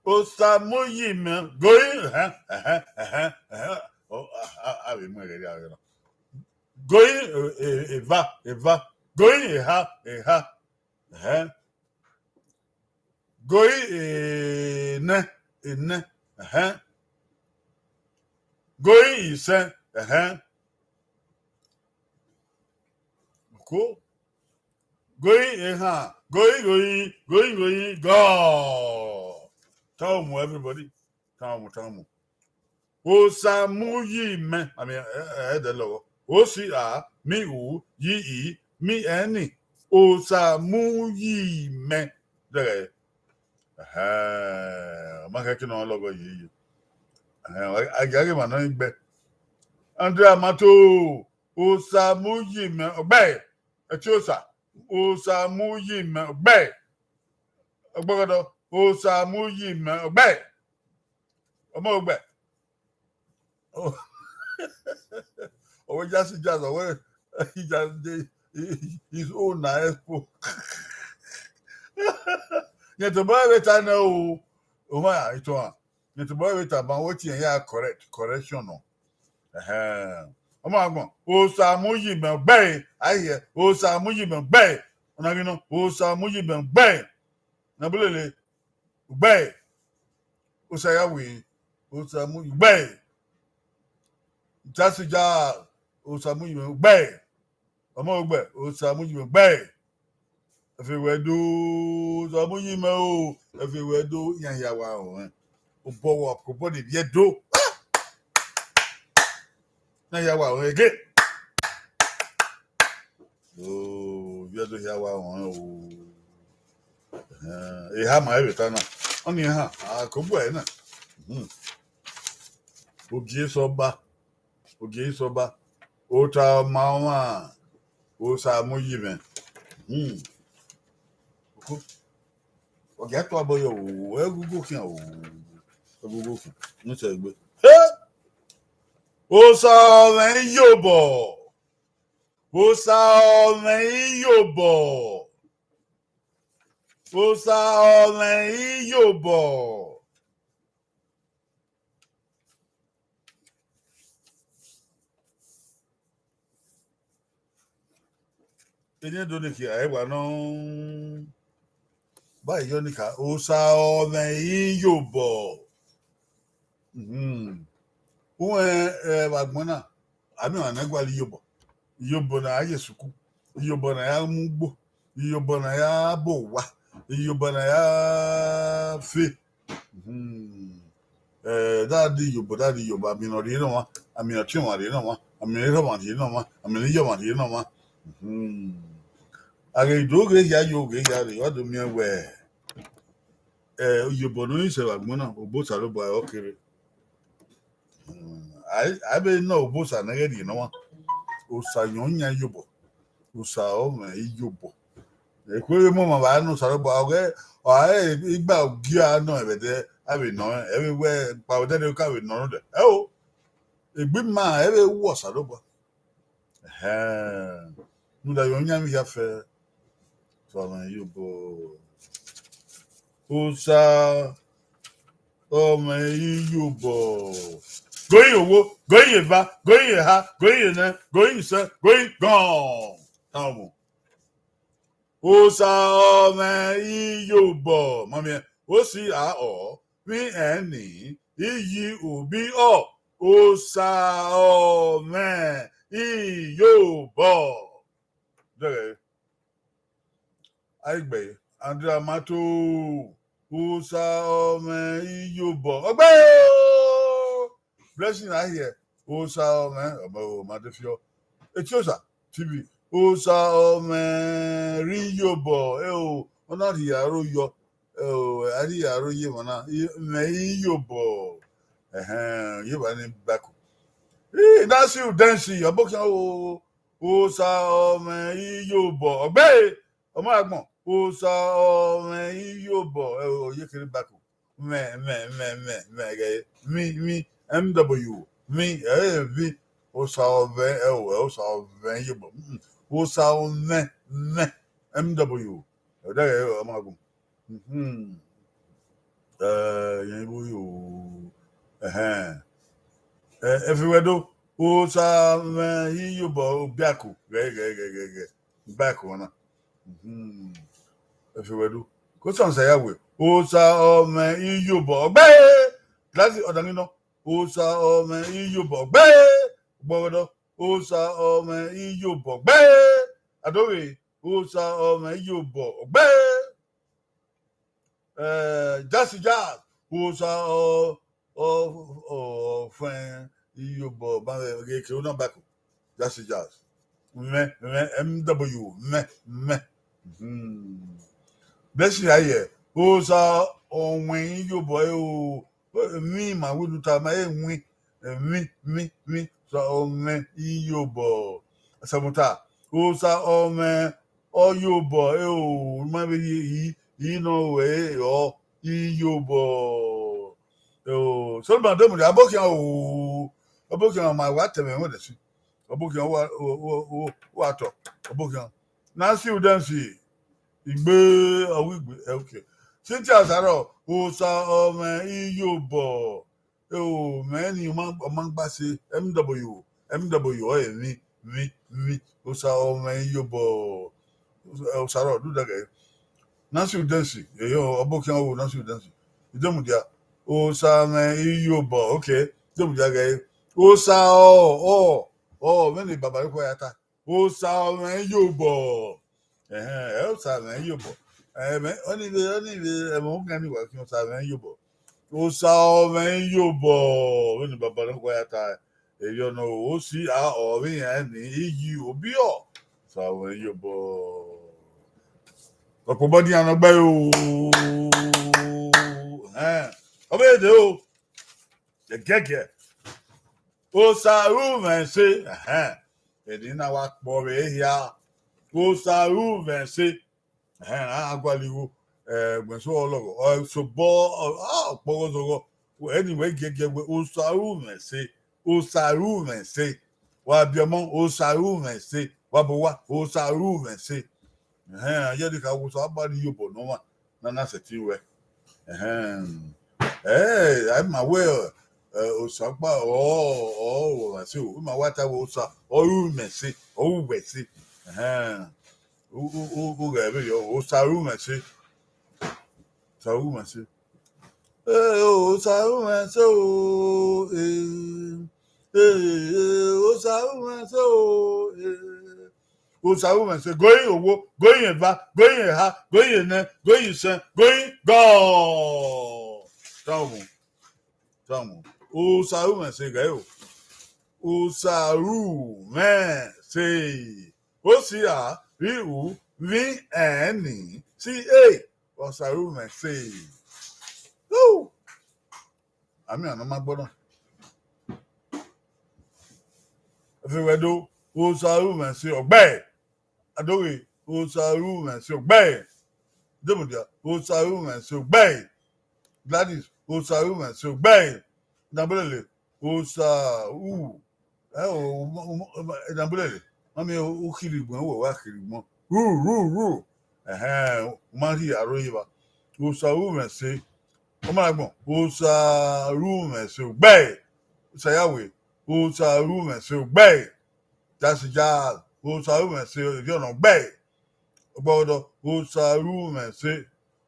Osa mu yi mẹ, goi, ẹhẹn, ẹhẹn, ẹhẹn, ẹhẹn. Ọ, a, a, a vbe mu ẹghẹ rria vbe nọ. Goi, e, e, eva, eva. Goi, eha, eha. Ẹhẹn. Goi, enẹ, enẹ. Ẹhẹn. Goi, isẹn. Ẹhẹn. Cool. Goi, ehan. Goi, goi, goi, goi, gọ. Tamo, everybody. Tamo, tamo. Osa mu yi mẹ. I mean, ẹ, ẹ, ẹ dẹ lọghọ. O si a, mi u, yi i, mi ẹni. Osa mu yi mẹ. Dẹghẹ. Ẹhẹn, ọ ma khẹke ne ọ lọghọ ye ye. Ẹhẹn, a gia ghe emwa nọ i gbe. Andrea Mato, Osa mu yi mẹ, ọ gbe. Ẹtin Osa, Osa mu yi mẹ, ọ gbe. Ọgbọgọdọ, Osa mu yi mẹ, ọ gbe. Ọmọ ọ gbe. Oh. Ọ wẹ Jasi Jazz, ọ wẹ he just dey his own na expo. Yẹn tobọ vbe ta nẹ o, o ma ya ito a. Yẹn tobọ vbe ta ma wẹ tie ya correct, correction nọ. Ẹhẹn. Ọ ma gbọn, Osa mu yi mẹ gbe, I hear, Osa mu yi mẹ gbe. Ọna ghi nọ, Osa mu yi mẹ gbe. Na bulele, gbe. Osa ya wi, Osa mu gbe. Jasi Jazz, Osa mu yi mẹ gbe. Ọmọ gbe, Osa mu yi mẹ gbe. Ẹfe wẹ do, Osa mu yi mẹ o. Ẹfe wẹ do, iran ya wa rẹn. Obọ wa, obọ de viẹ do. Na ya wa rẹn ege. Oh, viẹ do ya wa rẹn o. Eh, eha ma ẹvbo ta na. Ọni eha, a ko bu ẹre na. Hmm. Ogie sẹ ọba. Ogie sẹ ọba. Ota ọ ma ọmwa. Osa mu yi mẹ. Hmm. Ọ gia tọ abọ yọ o, ẹgugu khian o. Ẹgugu khian. N sẹ egbe. He! Osa ọ mwẹ iyobọ. Osa ọ mwẹ iyobọ. Osa ọ mwẹ iyobọ. Eni Ẹdo ne khin, ẹ wa nọ. Ba yọ ni kha, Osa ọ mwẹ iyobọ. Mhm. Uwẹ, ẹ, vbe agbọn na, a miẹn ọmwa ne gualọ iyobọ. Iyobọ ne a ya sukuru, iyobọ ne a ya mu ugbo, iyobọ ne a ya bu owa, iyobọ ne a ya fe. Mhm. Eh, da de iyobọ, da de iyobọ, amẹ ne ọ rhie ne ọmwa, amẹ ne ọtiọnmwa rhie ne ọmwa, amẹ ne erha ọmwa rhie ne ọmwa, amẹ ne iye ọmwa rhie ne ọmwa. Mhm. A ghe do ghe hia yo, ghe hia rre, wa do miẹn wẹẹ, eh, iyobọ ne ọ sẹ vbe agbọn na, obọ Osanobua ọ kere. Hmm, a, a vbe nọ obọ Osa ne ghẹ rhie ne ọmwa. Osa yọn yan iyobọ. Osa ọ mwẹ iyobọ. Ekhue vbe mu ọmwa vbe anu Osanobua, ọ ghẹ, ọ gha igba ogia nọ ẹvbo ẹdẹ, a vbe nọ, ẹ vbe wẹ kpao ẹdẹ ne ka vbe nọ rẹ. Ẹ o, egbe ima, ẹ vbe wọ Osanobua. Ẹhẹn. Rhunmwuda yọ yan vbe hia fẹ. Osa mwẹ iyobọ. Osa Ọmọ Iyobọ. Goyin owo, goyin eva, goyin eha, goyin enẹ, goyin isẹ, goyin gọn. Tamo. Osa ọmọ Iyobọ. Mamiẹ, osi a ọ, vbi ẹn ni, iyi obi ọ. Osa ọmọ Iyobọ. Dẹghẹ. Aigbe, Andrea Mato, Osa ọmọ Iyobọ. Ọgbe! Blessing Ahiẹ, Osa ọmọ, ọmọ o, ma de fiọ. Etiosa T V, Osa ọmọ Iyobọ. E o, ọ na rhie aro yọ. E o, a rhie aro ye emwa na, i-, mẹ Iyobọ. Ẹhẹn, ye ba ni back. Ii, Nancy Udensi, ọbokhian o, Osa ọmọ Iyobọ. Ọgbe! Ọmọ agbọn, Osa ọmọ Iyobọ, ẹ, ọ ye kere back. Mẹ, mẹ, mẹ, mẹ, mẹ, ghẹ, mi, mi, M W, mi, ẹ, vi, Osa ọmọ, ẹ, o, ẹ, Osa ọmọ Iyobọ. Mm, Osa ọmọ, mẹ, M W. Ẹ, dẹghẹ, ọmọ agbọn. Mhm. Ẹ, yẹn vbo yo. Ẹhẹn. Ẹ, ẹfe wẹ do. Osa ọmọ Iyobọ, obiako. Ghẹ, ghẹ, ghẹ, ghẹ, ghẹ. Back wọn na. Mhm. Ẹfe wẹ do. Ko sọn sẹ ya wẹ. Osa ọmọ Iyobọ. Ọgbe! Gladys Ọdanghinọ. Osa ọmọ Iyobọ. Ọgbe! Gbọgọdọ. Osa ọmọ Iyobọ. Ọgbe! Adoghe. Osa ọmọ Iyobọ. Ọgbe! Eh, Jasi Jazz, Osa ọ, ọ, ọ, fẹn Iyobọ, ba ghẹ ke una back. Jasi Jazz. Mẹ, mẹ, M W, mẹ, mẹ. Hmm. Blessing Ahiẹ, Osa ọmọ Iyobọ, e o, emwi ma wẹ ne u tama, e win, emwi, mi, mi, Osa ọmọ Iyobọ. Ẹsẹmọta, Osa ọmọ Iyobọ, e o, ma vbe rhie iyi, iyi nọ ruẹ, e ọ, Iyobọ. E o, Solomon Ademudia, ọbokhian o, ọbokhian ma wa tẹmwẹ ẹmwẹ ẹdẹsi. Ọbokhian wa, wa, wa, wa tọ, ọbokhian. Nancy Udensi, igbe, ọghe igbe, eh, okay. Cynthia Sarọ, Osa ọmọ Iyobọ. E o, mẹ ni ọ ma, ọ ma gba se, M W, M W, ọ emwi, mwi, mwi, Osa ọmọ Iyobọ, Osa rọ du dẹgẹ. Nancy Udensi, eyo, ọbokhian o, Nancy Udensi. Idemudia, Osa ọmọ Iyobọ, okay, Idemudia gẹ. Osa ọ, ọ, ọ, vbene baba rẹ khua ya ta. Osa ọmọ Iyobọ. Ẹhẹn, ẹ Osa ọmọ Iyobọ. Ẹmwẹ, ọnii vbe, ọnii vbe, ẹmwẹ ogan ni wa khian Osa ọmọ Iyobọ. Osa ọmọ Iyobọ. Vbene baba rẹ khua ya ta, erriọ nọ, osi a ọ vbe iran ni, iyi obi ọ. Osa ọmọ Iyobọ. Ọkpobọ dian nọ gbe o. Ẹhẹn. Ọ vbe dee o. Ẹgẹgẹ. Osa ru mwẹ ẹse, ẹhẹn. Eni na wa kpọ vbe ehia. Osa ru mwẹ ẹse. Ẹhẹn, a gualọ igho, eh, ẹgbẹn so ọlọghọ, ọ sobọ, ọ, ọ kpọghọ zọghọ. Ẹni wẹ giẹgiẹ wẹ, Osa ru mwẹ ẹse, Osa ru mwẹ ẹse. Wa biẹ ọmọ, Osa ru mwẹ ẹse. Wa bọ owa, Osa ru mwẹ ẹse. Ẹhẹn, a ye ẹdẹ kha wẹ Osa ba rhie iyobọ ne ọmwa na na sẹtin ruẹ. Ẹhẹn. Ẹ, a ma wẹ, ẹ, Osa gba, ọ, ọ, ọ, wa se o, ma wa ta wẹ Osa, ọ ru mwẹ ẹse, ọ ru wẹ ẹse. Ẹhẹn. U, u, u, u ghẹ vberriọ, Osa ru mwẹ ẹse. Osa ru mwẹ ẹse. Ee, Osa ru mwẹ ẹse o, ee. Ee, Osa ru mwẹ ẹse o, ee. Osa ru mwẹ ẹse, goyin owo, goyin eva, goyin eha, goyin enẹ, goyin isẹn, goyin God. Tamo, tamo. Osa ru mwẹ ẹse, ghẹ o. Osa ru mwẹ ẹse. O si a, ri u, vbi ẹn ni, si e. Osa ru mwẹ ẹse. Woo! Amẹ ọna ma gbọ na. Ẹfe wẹ do, Osa ru mwẹ ẹse ọgbẹe. Adoghe, Osa ru mwẹ ẹse ọgbẹe. Demudia, Osa ru mwẹ ẹse ọgbẹe. Gladys, Osa ru mwẹ ẹse ọgbẹe. Nabelele, Osa ru. Ẹ o, Nabelele, ma miẹn u khirigbọn, wẹ wa khirigbọn. Ru, ru, ru. Ẹhẹn, u ma rhie aro ye evba. Osa ru mwẹ ẹse. Ọ ma agbọn, Osa ru mwẹ ẹse, ugbẹe. Osa ya wẹ, Osa ru mwẹ ẹse, ugbẹe. Jasi ja, Osa ru mwẹ ẹse, erriọ nọ, ugbẹe. Ọgbọghọdọ, Osa ru mwẹ ẹse,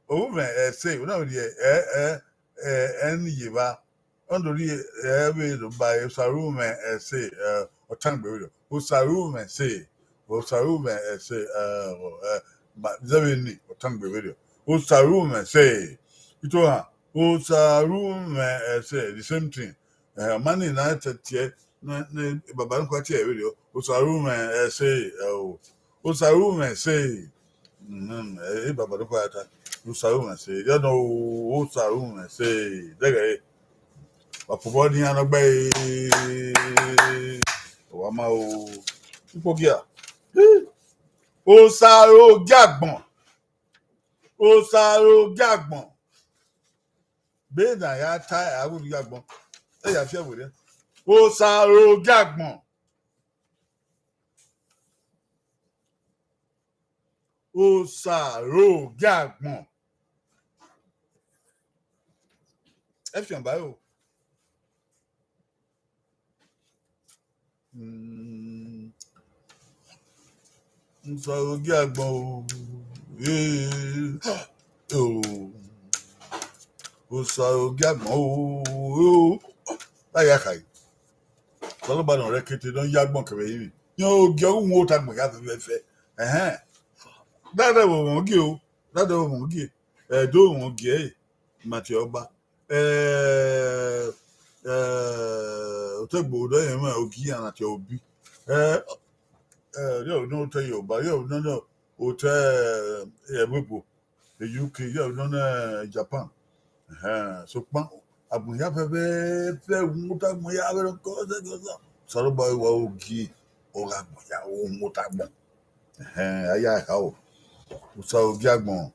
ọ ru mwẹ ẹse, ọ na vbe rhie ẹ, ẹ, ẹ, ẹ ni ye evba. Ọ do rhie ẹ vbe do ba Osa ru mwẹ ẹse, ẹ, ọtangbe vberriọ. Osa ru mwẹ ẹse, Osa ru mwẹ ẹse, ẹ, ọ, ẹ, ma, zẹ vbe ni, ọtangbe vberriọ. Osa ru mwẹ ẹse. Itohan, Osa ru mwẹ ẹse, the same thing. Ẹ, ọ ma ni na tẹ tiẹ, ne, ne baba nọkhua tiẹ vberriọ. Osa ru mwẹ ẹse, ẹ, o. Osa ru mwẹ ẹse. Mhm, ẹ, baba nọkhua ta, Osa ru mwẹ ẹse. Erriọ nọ o, Osa ru mwẹ ẹse. Dẹghẹ, wa pobọ ne iran nọ gbe, wa ma o. Ikpogia. Osa ro gie agbọn. Osa ro gie agbọn. Be na ya ta, a ru gie agbọn. Ẹ ya fiẹ werriẹ. Osa ro gie agbọn. Osa ro gie agbọn. Ẹ fian ba o. Mm. Osa ro gie agbọn o. Ee. O. Osa ro gie agbọn o. O. A ya kha. Osanobua ne ọ rre ẹkete ne ọ ya agbọn kevbe ẹrinmwi. Iran ogie ọghe uhunmwu ota agbọn hia fẹfẹfẹ. Ẹhẹn. Dadẹ vbe ọmwa ogie o. Dadẹ vbe ọmwa ogie. Ẹdo vbe ọmwa ogie ẹre. Matiẹ ọba. Ẹ, ẹ, otẹgbe odọ yẹn mwẹ ogie iran na tie obi. Ẹ, ẹ, yọ nọ otẹ Yoruba, yọ nọ nọ otẹ, ẹ, ẹvbo ebo, e U K, yọ nọ nọ Japan. Ẹhẹn, sokpan agbọn hia fẹfẹfẹ, uhunmwu ota agbọn hia vbe rọ kọ sẹ kọ sẹ. Osanobua wa ogie, ọ gha agbọn hia, uhunmwu ota agbọn. Ẹhẹn, a ya kha o. Osa ro gie agbọn.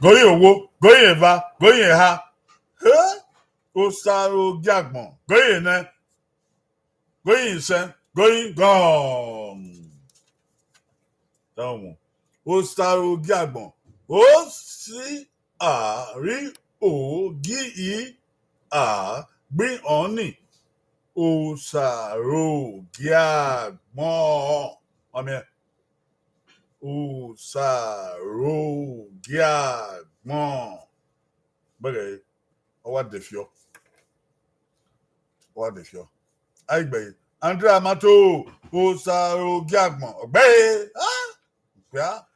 Gọyie owo, gọyie eva, gọyie eha. He? Osa ro gie agbọn, gọyie nẹ, gọyie isẹn, gọyie gọn. Osa ro gie agbọn. O si a ri o gi i a gbin ọnii. Osa ro gie agbọn. Wa miẹn. Osa ro gie agbọn. Bẹghe, ọ wa de fiọ. Ọ wa de fiọ. A i gbe ẹre. Andrea Mato, Osa ro gie agbọn. Ọ gbe ẹre. Ah! Okpia.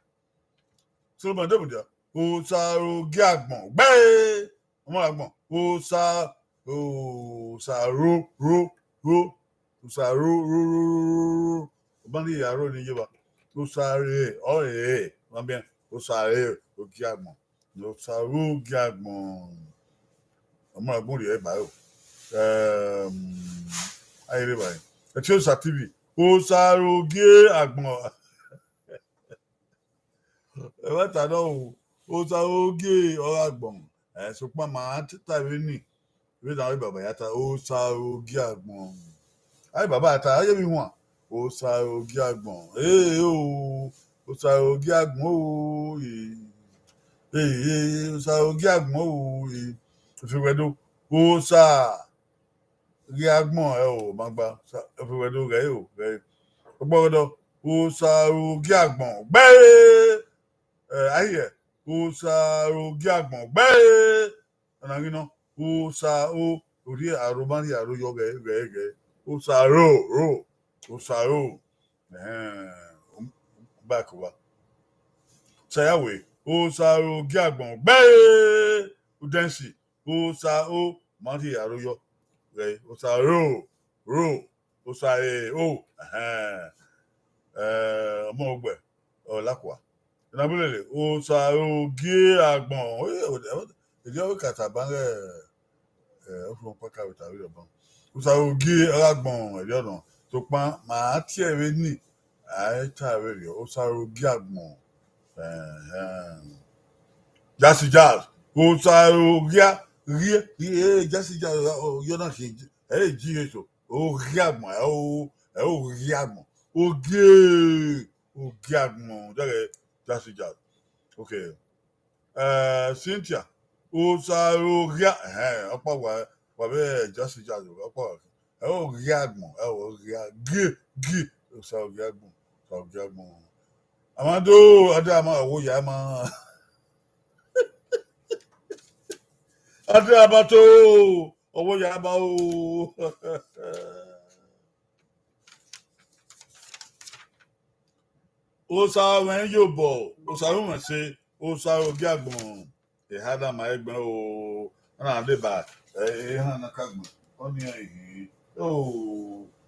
Solomon Demudia, Osa ro gie agbọn. Ọ gbe ẹre. Ọ ma agbọn. Osa, Osa ro, ro, ro. Osa ro, ro, ro, ro, ro, ro. Ọ ma rhie aro ni ye evba. Osa re, ọ re, wa miẹn. Osa re, o gie agbọn. Osa ro gie agbọn. Ọ ma agbọn rhie ba o. Ẹm, a i rre evbare. Ẹtin Osa T V. Osa ro gie agbọn. Ẹmwata nọ o, Osa ro gie ọ gha agbọn. Ẹ, sokpan ma ta vbe ni, vbene avbe baba ya ta, Osa ro gie agbọn. Avbe baba ta, a ye vbe huan, Osa ro gie agbọn. Ee o, Osa ro gie agbọn o, ee. Ee, ee, Osa ro gie agbọn o, ee. Efe wẹ do, Osa gie agbọn, ẹ o, ma gba, Osa, efe wẹ do ghẹ o, ghẹ. Ọgbọghọdọ, Osa ro gie agbọn, gbe ẹre. Ẹ, a hiẹ, Osa ro gie agbọn, gbe ẹre. Ọna ghi nọ, Osa o, orhie aro ma rhie aro yọ ghẹ, ghẹ, ghẹ. Osa ro, ro, Osa ro. Ẹhẹn, back wa. Saya we, Osa ro gie agbọn, gbe ẹre. Udensi, Osa o, ma rhie aro yọ. Ghẹ, Osa ro, ro, Osa e, o, ẹhẹn. Ẹ, ọmọ ogbẹ, ọ lakua. Ena bu lele, Osa ro gie agbọn. Erriọ vbe kata ban ghẹ, ẹ, ọfumwẹ ọkpa ka vbe ta vberriọ ban. Osa ro gie ọ gha agbọn, erriọ nọ. Sokpan ma tie vbe ni, a i ta vberriọ, Osa ro gie agbọn. Ẹhẹn. Jasi Jazz, Osa ro gie, gie, gie, Jasi Jazz, ọ, yọ na khin, ẹ i ji eso, o gie agbọn, ẹ o, ẹ o gie agbọn, o gie, o gie agbọn, dẹghẹ Jasi Jazz. Okay. Ẹ, Cynthia, Osa Oghiagbọn, ẹhẹn, ọkpa wa, wa vbe just, just, ọkpa wa, ẹ, Oghiagbọn, ẹ, Oghiagbọn, gie, gie, Osa Oghiagbọn, Osa Oghiagbọn. Amado, ada ama wo ya ma. Ada ama to, ọwọ ya ma o. Osa mwẹ yobọ, Osa ru mwẹ ẹse, Osa Oghiagbọn, eha da ma ẹgbẹn o, a na deba, ẹ, ehan na ka gbọn, ọ ni iran ehe, o,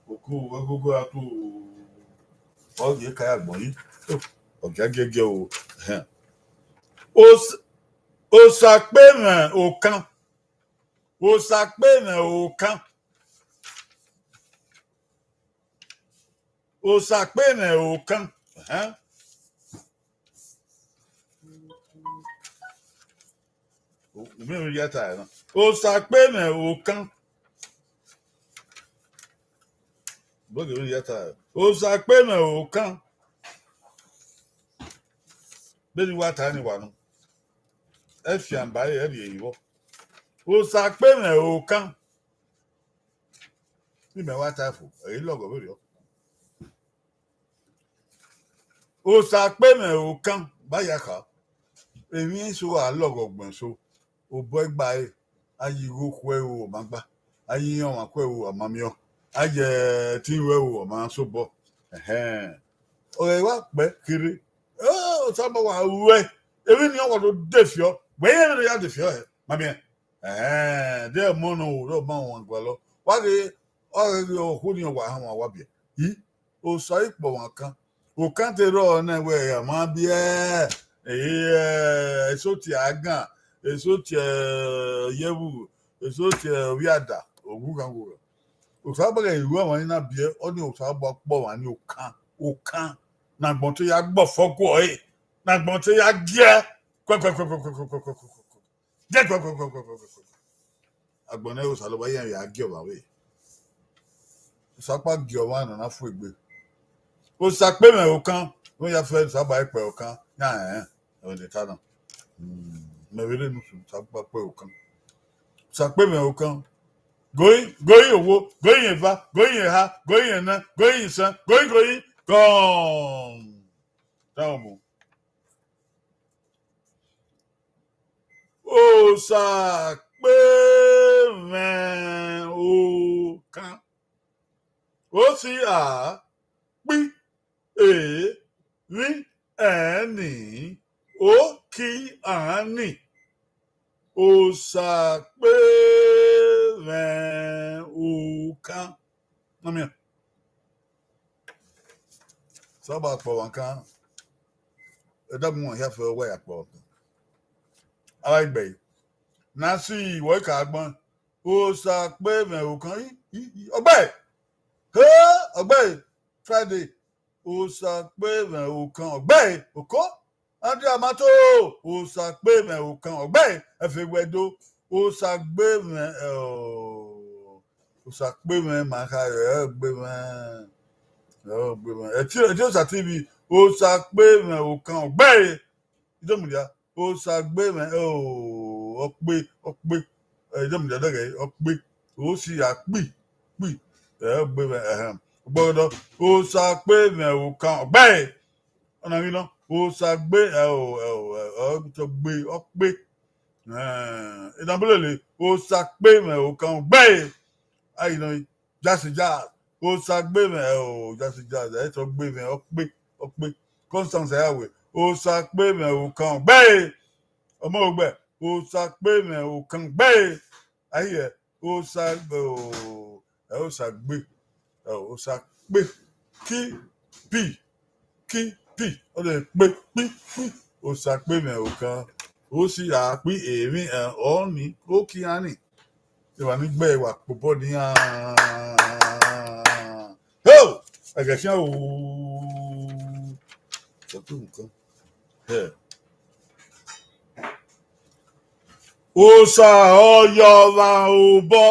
oku ẹgogo ra tu, ọ ye ka ya gbọn yi, o, ọ giagiẹgiẹ o, ẹhẹn. Os-, Osa kpe mwẹ okan, Osa kpe mwẹ okan. Osa kpe mwẹ okan. Ẹhẹn. U miẹn vbene I ya tae na. Osa kpe mwẹ okan. Bọghe vbene I ya tae. Osa kpe mwẹ okan. Vbene I wa tae ni wa nọ. Ẹ fian ba ẹre, ẹ rhie yi vbọ. Osa kpe mwẹ okan. Imẹ wa tae fo, ẹ i lọghọ vberriọ. Osa kpe mwẹ okan, ba ya kha. Emwi eso a lọghọ ọgbẹn eso, obọ ẹgba ẹre, a ye igho khu ẹre, ọ ma gba, a ye iran ọmwa khu ẹre, ọ ma miẹn, a ye ẹtin ru ẹre, ọ ma sobọ. Ẹhẹn. Ọ ghe wa kpẹ kherhe, Osanobua wa ruẹ, emwi ni ọ wa do defiọ, wẹ rẹn vbene ọ ya defiọ hẹ, ma miẹn. Ẹhẹn, de ẹmọ nọ, ọ ma wan gualọ. Wa ghe, ọ ghe okhuo ni wa hama wa biẹ. I, Osa ikpọ ọmwa kan. Okan te rrọọ nẹ wẹ a ma biẹ, eh, eso tie agan, eso tie, eh, oyevbu, eso tie ovbiada, oghughan oghughan. Osanobua ghẹ ru ọmwa ni na biẹ, ọ ni Osanobua kpọ ọmwa ni okan, okan. Ne agbọn te ya gbe ọfọ guọe, ne agbọn te ya giẹ. Kuẹkuẹkuẹkuẹkuẹkuẹkuẹkuẹkuẹ. Agbọn ne Osanobua iran ya gie ọmwa vbe. Osa ọkpa gie ọmwa ne ọ na fu egbe. Osa kpe mwẹ okan, ne ya fẹ Osanobua ikpẹ okan, ya rẹn, ẹmwẹ ne ta na. Hmm, mẹ vbe rre ne Osanobua kpe okan. Osa kpe mwẹ okan. Going, going owo, going eva, going eha, going ene, going isan, going, going, gone. Down. Osa kpe mwẹ okan. O si a kpi e vbi ẹn ni, o ki an ni. Osa kpe mwẹ okan. Na miẹn. Osanobua kpọ ọmwa kan. Ẹdẹ mu wọn hia fẹ, ọ wa ya kpọ ọmwa kan. Avbe egbe na si wọ ka agbọn. Osa kpe mwẹ okan. I, i, i, ọgbe. He, ọgbe. Friday. Osa kpe mwẹ okan. Ọgbe. Oko. Andrew Amato, Osa kpe mwẹ okan, ọgbe, ẹfe wẹ do, Osa gbe mwẹ, ẹ, o, Osa kpe mwẹ, ma kha rẹ, ẹ gbe mwẹ, ẹ gbe mwẹ. Ẹti, ẹti Osa T V, Osa kpe mwẹ okan, ọgbe, idomudia, Osa gbe mwẹ, o, ọkpe, ọkpe, ẹ, idomudia dẹghẹ, ọkpe, o si a kpi, kpi, ẹ gbe mwẹ, ẹhẹn. Gbọdọ, Osa kpe mwẹ okan, ọgbe. Ọna ghi nọ, Osa gbe, ẹ o, ẹ o, ẹ o, ọ tọ gbe, ọ kpe. Ẹn, Enabulele, Osa kpe mwẹ okan, ọgbe. Ayi nọ, Jasi Jazz, Osa gbe mwẹ, ẹ o, Jasi Jazz, ẹ tọ gbe mwẹ, ọ kpe, ọ kpe. Constance Ayawe, Osa kpe mwẹ okan, ọgbe. Ọmọ Ogbẹ, Osa kpe mwẹ okan, ọgbe. Ayi ẹ, Osa gbe o, ẹ Osa gbe, ẹ Osa kpe, ki pi, ki pi, ọ de kpe, kpi, kpi, Osa kpe mwẹ okan, o si a kpi emwi, ẹ, ọ ni, o ki an ni. Evba ni gbe wa kpobọ nian. Ho! Ẹghẹ khian o. Sọ to nǹkan. Ẹ. Osa ọyọ ọmwa obọ.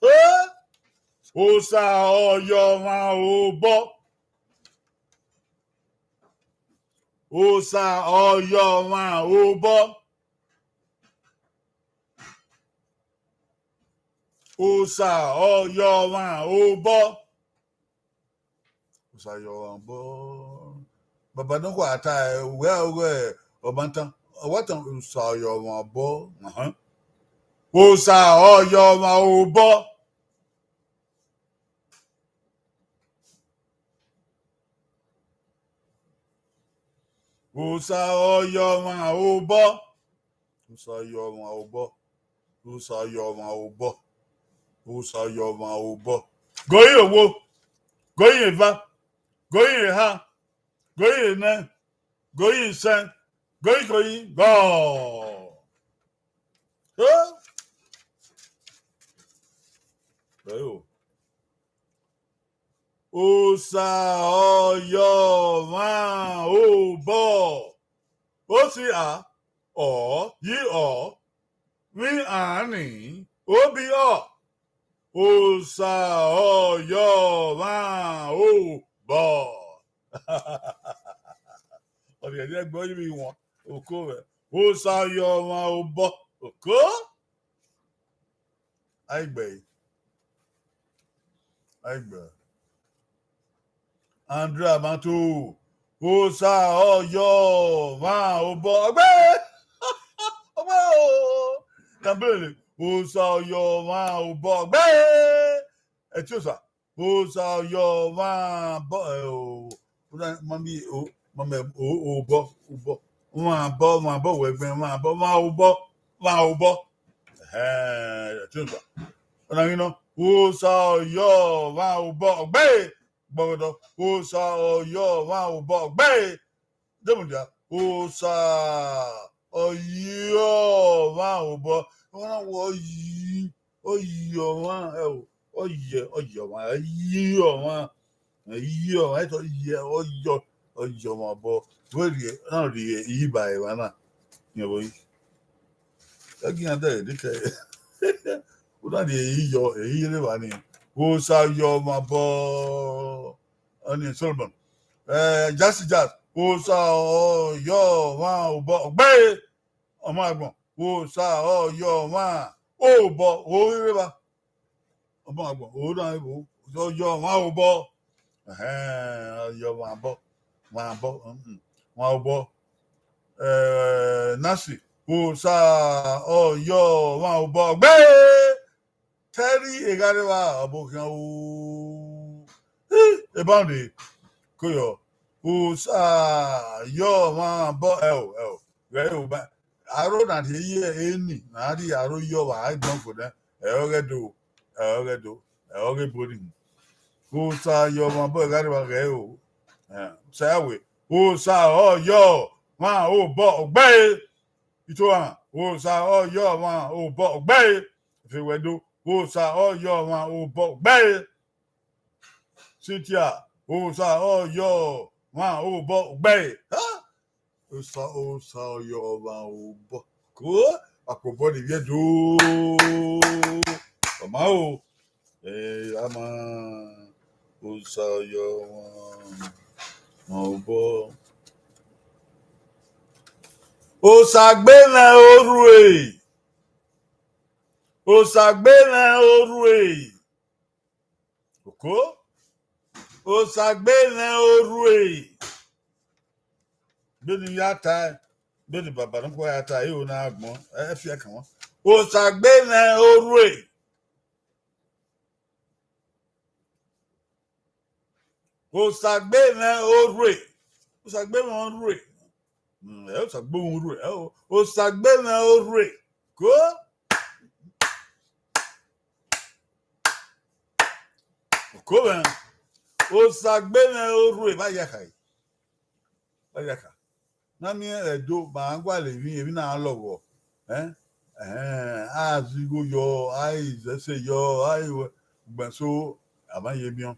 Eh? Osa ọyọ ọmwa obọ. Osa ọyọ ọmwa obọ. Osa ọ yọ ọmwa obọ. Osa yọ ọmwa obọ. Baba ne ọ khuara ta, wẹ ọghe ọmwa tan. Ọ wa tan, Osa ọ yọ ọmwa obọ. Ahan. Osa ọ yọ ọmwa obọ. Osa ọ yọ ọmwa obọ. Osa ọ yọ ọmwa obọ. Osa ọ yọ ọmwa obọ. Osa ọ yọ ọmwa obọ. Goi owo, goi eva, goi eha, goi enẹ, goi isẹn, goi goi gọ. Eh? Goi o. Osa ọ yọ ọmwa obọ. O si a, ọ, yi ọ, vbi a ni, obi ọ. Osa ọ yọ ọmwa obọ. Ọ rhiẹrhiẹ gbe ọyẹnmwẹ wọn, oko vẹ. Osa ọ yọ ọmwa obọ, oko. Aigbe. Aigbe. Andrea Mato, Osa ọ yọ ọmwa obọ. Ọgbe! Ọgbe o! Tambele, Osa ọ yọ ọmwa obọ. Ọgbe! Ẹtiosa, Osa ọ yọ ọmwa obọ. Ẹ o, una, mami, o, mami, o, obọ, obọ. Ọmwa obọ, ọmwa obọ, wẹ gbẹn, ọmwa obọ, ọmwa obọ, ọmwa obọ. Ẹhẹn, ẹtiosa. Ọna ghi nọ, Osa ọ yọ ọmwa obọ. Ọgbe! Gbọgọdọ, Osa ọ yọ ọmwa obọ. Ọgbe! Demudia, Osa ọ yọ ọmwa obọ. Ọna wẹ ọ yi, ọ yi ọmwa, ẹ o, ọ yẹ, ọ yẹ ọmwa, ẹ yi ọmwa, ẹ yi ọmwa, ẹ tọ yẹ, ọ yọ, ọ yọ ọmwa obọ. Wẹ rhie, na rhie iyi ba evba na. Yẹn vbe yi. Ẹgian dẹ, dikẹ. Una rhie iyi yọ, iyi rre evba ni. Osa yọ ọmwa obọ. Ọni Solomon. Eh, Jasi Jas, Osa ọ yọ ọmwa obọ. Ọgbe! Ọmwa agbọn, Osa ọ yọ ọmwa obọ. Ohi rre evba. Ọmwa agbọn, o na evo, ọ yọ ọmwa obọ. Ẹhẹn, ọ yọ ọmwa obọ. Ọmwa obọ, mm, mm, ọmwa obọ. Eh, Nasi, Osa ọ yọ ọmwa obọ. Ọgbe! Tẹrri egharẹvba ọbokhian o. Ih, eba rre, koyọ. Osa yọ ọmwa obọ, ẹ o, ẹ o. Ghẹ o ba, aro na rhie ye eni, na rhie aro yọ vbe a i dọn fo nẹ, ẹ ọghe do, ẹ ọghe do, ẹ ọghe boni. Osa yọ ọmwa obọ, egharẹvba ghẹ o. Eh, sa ya wẹ, Osa ọ yọ ọmwa obọ. Ọgbe! Itohan, Osa ọ yọ ọmwa obọ. Ọgbe! Fewẹdo, Osa ọ yọ ọmwa obọ. Ọgbe! Cynthia, Osa ọ yọ ọmwa obọ. Ọgbe! Ha! Osa, Osa ọ yọ ọmwa obọ. Ko, akpobọ ni vbiẹ do. Ọma o. Eh, ama, Osa ọ yọ ọmwa obọ. Osa gbe mwẹ orhue. Osa gbe mwẹ orhue. Oko. Osa gbe mwẹ orhue. Beni ya ta, beni baba ne kua ya ta, eo na gbọn, ẹ fi ẹkan wọn. Osa gbe mwẹ orhue. Osa gbe mwẹ orhue. Osa gbe mwẹ orhue. Mm, ẹ, Osa gbe mwẹ orhue. Ẹ o, Osa gbe mwẹ orhue. Ko. Ko vẹ. Osa gbe mwẹ orhue, vba ya kha. Vba ya kha. Na miẹn Ẹdo, ma gualọ emwi, emwi na lọghọ. Eh? Eh, a zẹ igho yọ, a i zẹ ẹse yọ, a i wẹ, ugbẹn so, a ma ye miẹn.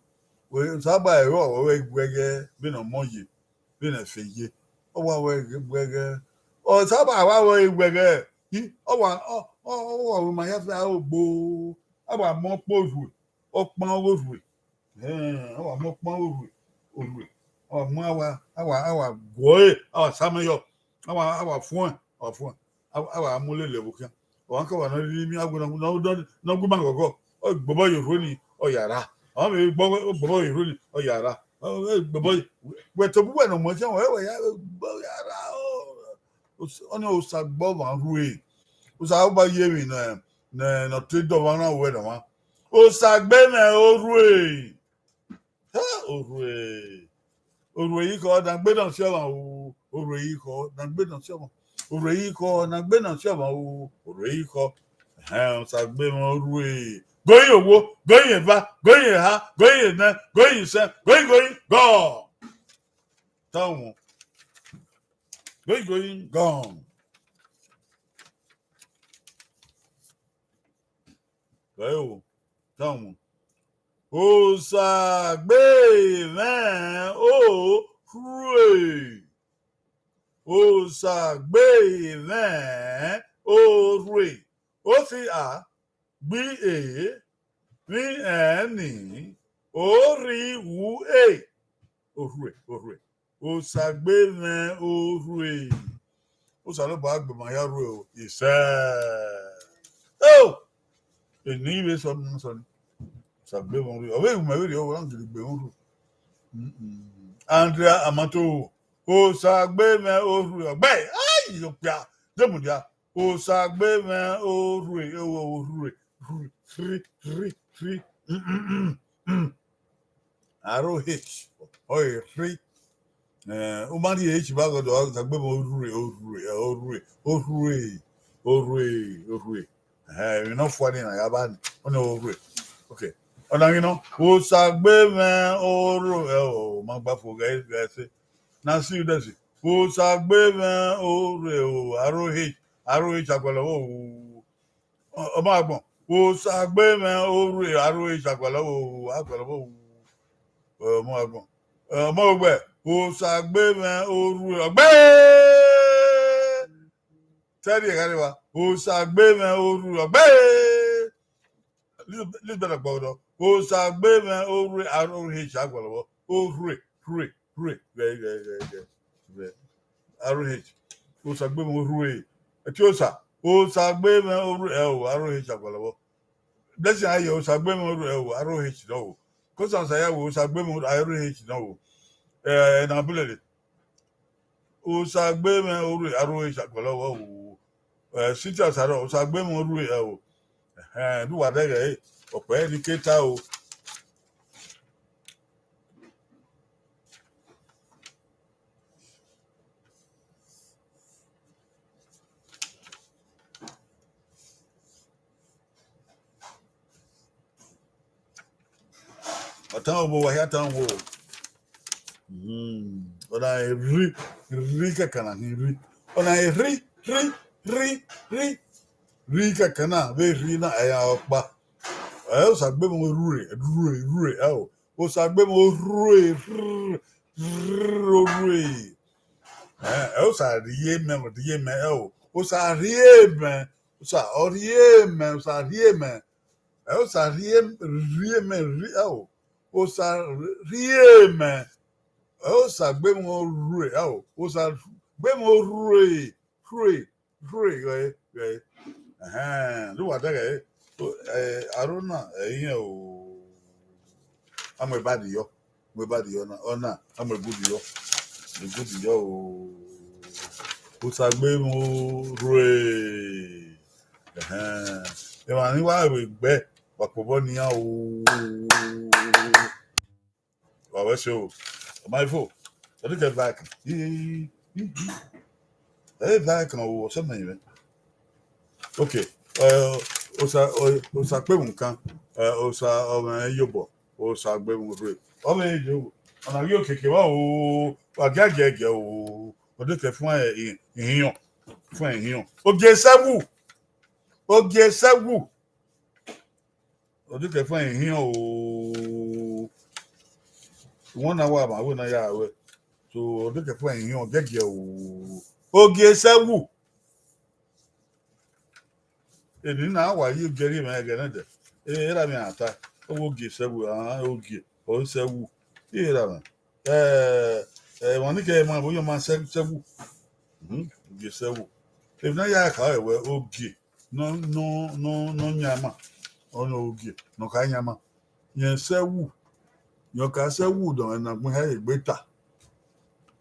Wẹ, Osa gba ẹre ọ wẹ guẹghẹ, vbene ọ mọ ye, vbene ẹfe ye. Ọ wa wẹ guẹghẹ. Ọ Osa gba wa wẹ guẹghẹ. I, ọ wa, ọ, ọ, ọ wa wẹ ma ya fẹ aro gbo. A wa mọ ọkpọ orhue, ọkpan ọghe orhue. Eh, a wa mọ ọkpan orhue, orhue. A wa mu a wa, a wa, a wa guọ ẹre, a wa sa amẹ yọ. A wa, a wa fuẹn, a wa fuẹn. A wa, a wa mu lele ẹvbo khian. Ọ wa kẹ wa ne ọ rhirhi miẹn awe ne ọ, ne ọ, ne ọ gu ima ghọghọ. ọ gbobọ ye orhu ni, ọ ya ra. Ọ vbe gbobọ, ọ gbobọ ye orhu ni, ọ ya ra. Ọ gbobọ, wẹ tobọ uwẹ ne ọ mu ẹzẹn, wẹ, wẹ ya, ọ ya ra. Ọ, ọnii Osagbemọ rhue. Osa ọba ye emwi ne, ne, ne ọ te dọmwa na wẹ dọmwa. Osagbemọ rhue. Ha, orhue. Orhue yi khọ, ne a gbe ne ọ si ọmwa o. Orhue yi khọ, ne a gbe ne ọ si ọmwa. Orhue yi khọ, ne a gbe ne ọ si ọmwa o. Orhue yi khọ. Ẹhẹn, Osagbemọ rhue. Goyin owo, goyin eva, goyin eha, goyin enẹ, goyin isẹn, goyin, goyin, gọ. Tọmwọ. Goyin, goyin, gọ. Gọ o, tọmwọ. Osagbemọ rhue. Osagbemọ rhue. O si a, gbi e, vbi ẹn ni, o rhi wu e. Orhue, orhue. Osagbemọ rhue. Osanobua gbe ma ya rhue o, isẹ. O! Eni vbe sọ ni, sọ ni. Osagbemọ rhue. Ọ vbe ru mẹ vberriọ, ọ na gele gbe mwẹ rhue. Mm-mm. Andrea Amato, Osagbemọ rhue. Ọgbẹe, ai, okpia, de mudia. Osagbemọ rhue, o, o, rhue, rhue, rhue, rhue, rhue. Mm, mm, mm, mm. Aro H, ọ rhue. Eh, u ma rhie H ba gọdọ, Osagbemọ rhue, o, rhue, o, rhue, o, rhue, o, rhue, o, rhue. Eh, emwi ne ọ fua nii na ya ba ni, ọnii o, rhue. Okay. Ọna ghi nọ, Osagbemọ rhue, o, ma gba fo ghẹ, ghẹ ẹse. Na si u dẹsi. Osagbemọ rhue o, aro H, aro H agualọ vbo o. Ọ, ọ ma gbọn. Osagbemọ rhue, aro H agualọ vbo o, agualọ vbo o. Ọ ma gbọn. Ọ ma gbẹ. Osagbemọ rhue, ọgbẹe. Tẹrri ẹghẹ ne wa. Osagbemọ rhue, ọgbẹe. Little, little bit of gbọdọ. Osagbemọ rhue, aro H agualọ vbo. O, rhue, rhue, rhue. Ghẹ, ghẹ, ghẹ, ghẹ, ghẹ. Aro H. Osagbemọ rhue. Ẹtiosa. Osagbemọ rhue, ẹ o, aro H agualọ vbo. Blessing Aye, Osagbemọ rhue, ẹ o, aro H nọ o. Constance Ayawe, Osagbemọ, aro H nọ o. Eh, na bulele. Osagbemọ rhue, aro H agualọ vbo o. Eh, Cynthia Sarah, Osagbemọ rhue, ẹ o. Ẹhẹn, ne uwa dẹghẹ ẹre, ọkpẹ ni ke ta o. Ọ tan obọ wa hia tan wo. Mm. Ọna rhie, rhie kẹkan na hin rhie. Ọna rhie, rhie, rhie, rhie. Rhie kẹkan na, vbe rhie na, ẹ ya ọkpa. Ẹ, Osagbemọ rhue, rhue, rhue, ẹ o. Osagbemọ rhue, rhue, rhue. Ẹ, ẹ, Osa rhie mẹ, rhie mẹ, ẹ o. Osa rhie mẹ, Osa ọ rhie mẹ, Osa rhie mẹ. Ẹ, Osa rhie, rhie mẹ, rhie, ẹ o. Osa rhie mẹ. Ẹ, Osagbemọ rhue, ẹ o. Osagbemọ rhue, rhue, rhue, ghẹ, ghẹ. Ẹhẹn, ne uwa dẹghẹ ẹre. So, ẹ, aro na, ẹ, irẹn o. A mu eba de yọ, mu eba de yọ na, ọna, a mu egudu yọ, egudu yọ o. Osagbemọ rhue. Ẹhẹn. Emwa ni wa vbe gbe, wa kpobọ nian o. Wa wẹ so. Ọ ma fo. Ọ deke back. Ẹ back o, ọsẹ mẹ yẹn. Okay. Eh, Osa, o-, Osa kpevun kan. Eh, Osa ọmọ iyobọ. Osagbemọ rhue. Ọ vbe yo. Ọna ghi okeke wa o. Wa giagiagia o. Ọ deke fun ihiọn. Fun ihiọn. Ogie sẹwu. Ogie sẹwu. Ọ deke fun ihiọn o. Wọn na wa ma wẹ na ya wẹ. So, ọ deke fun ihiọn giẹgiẹ o. Ogie sẹwu. Eni na wa ye ogie rhie mwẹ ẹghẹ nẹdẹ. E, erha mwẹ a ta. Ọ wẹ ogie sẹwu, ah, ogie, ọ sẹwu. Erha mwẹ. Eh, eh, emwa ni kẹ ma, vbe oyọnma sẹ-, sẹwu. Mhm, ogie sẹwu. Emwi na ya kha ẹwẹ ogie nọ, nọ, nọ, nọ yan ma. Ọnii ogie ne ọ kha yan ima. Rẹn sẹ ẹwu, rẹn ọ ka sẹ ẹwu dọmwẹ ne agbọn hia ye egbe ta.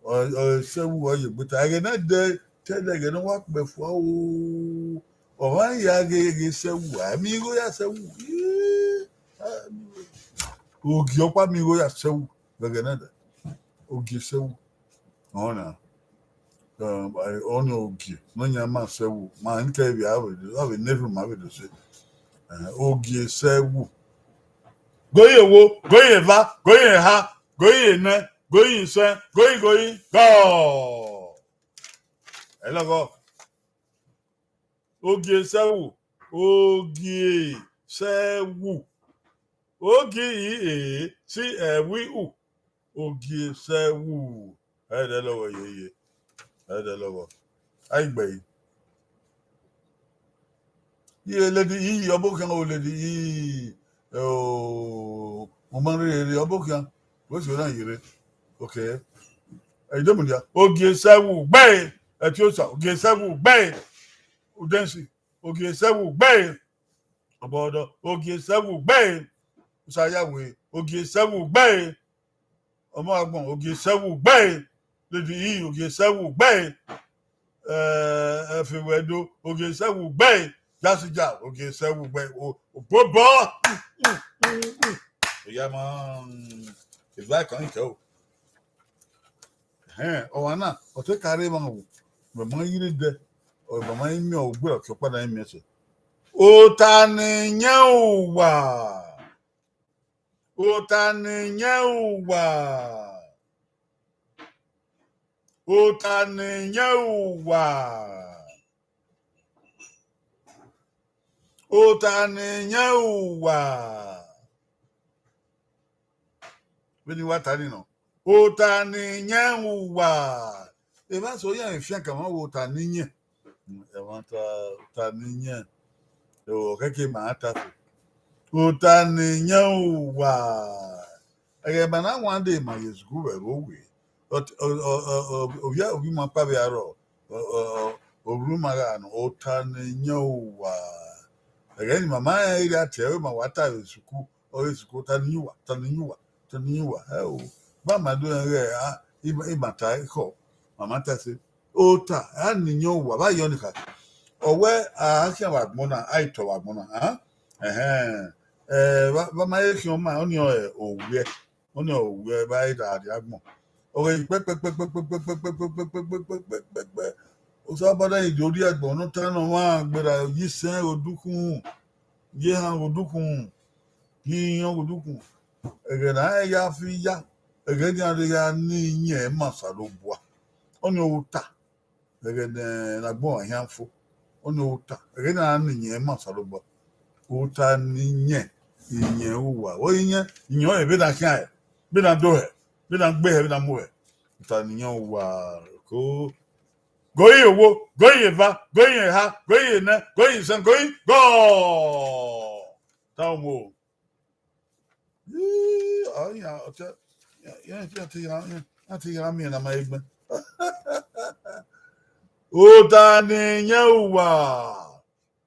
Ọ, ọ sẹ ẹwu ọ ye egbe ta. Ẹghẹ ne ẹdẹ te ẹdẹ ẹghẹ ne ọ wa kpẹ fua o. Ọmwa ya ghe ghe sẹ ẹwu, a miẹn igho ya sẹ ẹwu. Ii, a miẹn igho. Ogie ọkpa miẹn igho ya sẹ ẹwu vbe ẹghẹ ne ẹdẹ. Ogie sẹ ẹwu. Ọna, ọnii ogie ne ọ yan ima sẹ ẹwu, ma ni kẹ vbe a vbe, a vbe ne erhunmwu ma vbe do sẹ. Ẹhẹn, ogie sẹ ẹwu. Goyi ewo, goyi eva, goyi eha, goyi enẹ, goyi isẹn, goyi goyi gọ. Ẹlọghọ. Ogie sẹ ẹwu, ogie sẹ ẹwu. Ogie i e si ẹwu u. Ogie sẹ ẹwu. Ẹdẹ lọghọ yeye. Ẹdẹ lọghọ. A i gbe yi. Iye lady i ọbokhian o lady i o, mo ma rere ọbokhian. Wẹ si na yere. Okay. Ẹ i do mudia. Ogie sẹ ẹwu gbe. Ẹtiosa, ogie sẹ ẹwu gbe. Udensi, ogie sẹ ẹwu gbe. Ọbọdọ, ogie sẹ ẹwu gbe. Usayawe, ogie sẹ ẹwu gbe. Ọmọ agbọn, ogie sẹ ẹwu gbe. Lady i, ogie sẹ ẹwu gbe. Eh, Ẹfewẹdo, ogie sẹ ẹwu gbe. Jasija, ogie sẹ ẹwu gbe. O, obobọ. Oya ma, mm, eva kan ikẹ o. Ẹhẹn, ọmwa na, ọ te ka rre emwa wo, mẹ ma yire dẹ, ọ ma ma miẹn ogbe ọke ọkpa na i miẹn sẹ. Ota ne iyẹn uwa. Ota ne iyẹn uwa. Ota ne iyẹn uwa. Ota ne iyẹn uwa. Vbene I wa ta nii nọ. Ota ne iyẹn uwa. Evba so iran fian ka ma wo ota ne iyẹn. Ẹmwata ota ne iyẹn. Ọ kẹkẹ ma ta fo. Ota ne iyẹn uwa. Ẹghẹ ma na wan de ma ye sukuru vbe ẹvbo wẹ. Ovbi, ovbi ma kpa vbe arọ, ọ, ọ, ọ, orhu ma gha nọ, ota ne iyẹn uwa. Ẹghẹ ne mama rẹn gha tie ẹre ma wa ta vbe sukuru, ọ ghe sukuru, ota ne iyẹn uwa, ota ne iyẹn uwa, ota ne iyẹn uwa. Ẹ o, ba ma do rẹn ghẹ, a, ima, ima ta ekhọ, ma ma ta ẹse. Ota, a ne iyẹn uwa, vbe a yọ ni kha. Ọ wẹ a khian vbe agbọn na, a i tọ vbe agbọn na, a? Ẹhẹn. Ẹ, vbe, vbe a ma he khian ọma, ọnii ọrọre owiẹ. Ọnii ọ wẹ vbe a i da rrie agbọn. Ọ ghe kpẹkpẹkpẹkpẹkpẹkpẹkpẹkpẹkpẹkpẹkpẹkpẹkpẹkpẹ. Osanobua da rhie do rrie agbọn ne ọ ta nọ ọmwa gberra ye isẹn ghe odukhunmwu, ye ehan ghe odukhunmwu, ye ihiọn ghe odukhunmwu. Ẹghẹ ne a ya fi ya, ẹghẹ ne a rhie gha ne iyẹn ma Osanobua. Ọnii ọre ota. Ẹghẹ ne agbọn ọmwa khian fo, ọnii ọre ota. Ẹghẹ ne a na iyẹn ma Osanobua. Ota ne iyẹn, iyẹn uwa. Ọ iyẹn, iyẹn ọre vbene a khian hẹ, vbene a do hẹ, vbene a gbe hẹ, vbene a mu hẹ. Ota ne iyẹn uwa ko. Goyi owo, goyi eva, goyi eha, goyi enẹ, goyi isẹn, goyi gọ. Ta omo. Ii, ọ yan, ọ te, ya, ya, ya te ya, ya, ya te ya miẹn na ma egbe. Ota ne iyẹn uwa.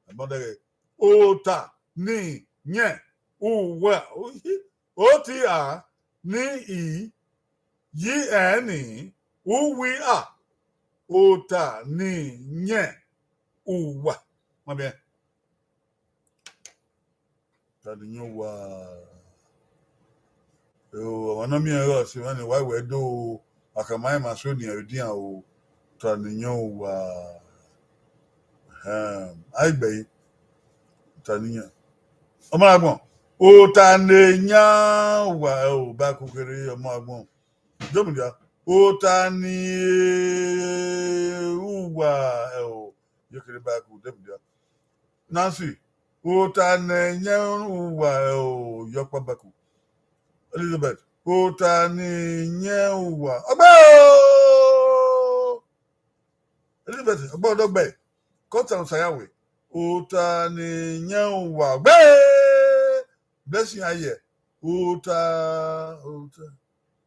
Ẹmọdẹghe. Ota ne iyẹn uwa. Oti a ni i yi ẹn ni uwi a. Ota ne iyẹn uwa. Ma biẹ. Ota ne iyẹn uwa. O, ọmwa ne ọ miẹn ẹre ọse mwẹ ni wa wẹ do, a khama rẹn ma so nian edian o. Ota ne iyẹn uwa. Ẹhẹn, a i gbe yi. Ota ne iyẹn. Ọmọ agbọn. Ota ne iyẹn uwa, ẹ o, ba ku kherhe ọmọ agbọn. Demudia. Ota ne uwa, ẹ o, ye kherhe ba ku demudia. Nancy, ota ne iyẹn uwa, ẹ o, ye ọkpa ba ku. Elizabeth, ota ne iyẹn uwa. Ọgbe o! Elizabeth, ọgbe ọdọ gbe. Kọta Osayawe, ota ne iyẹn uwa. Ọgbe! Blessing Ayẹ, ota, ota,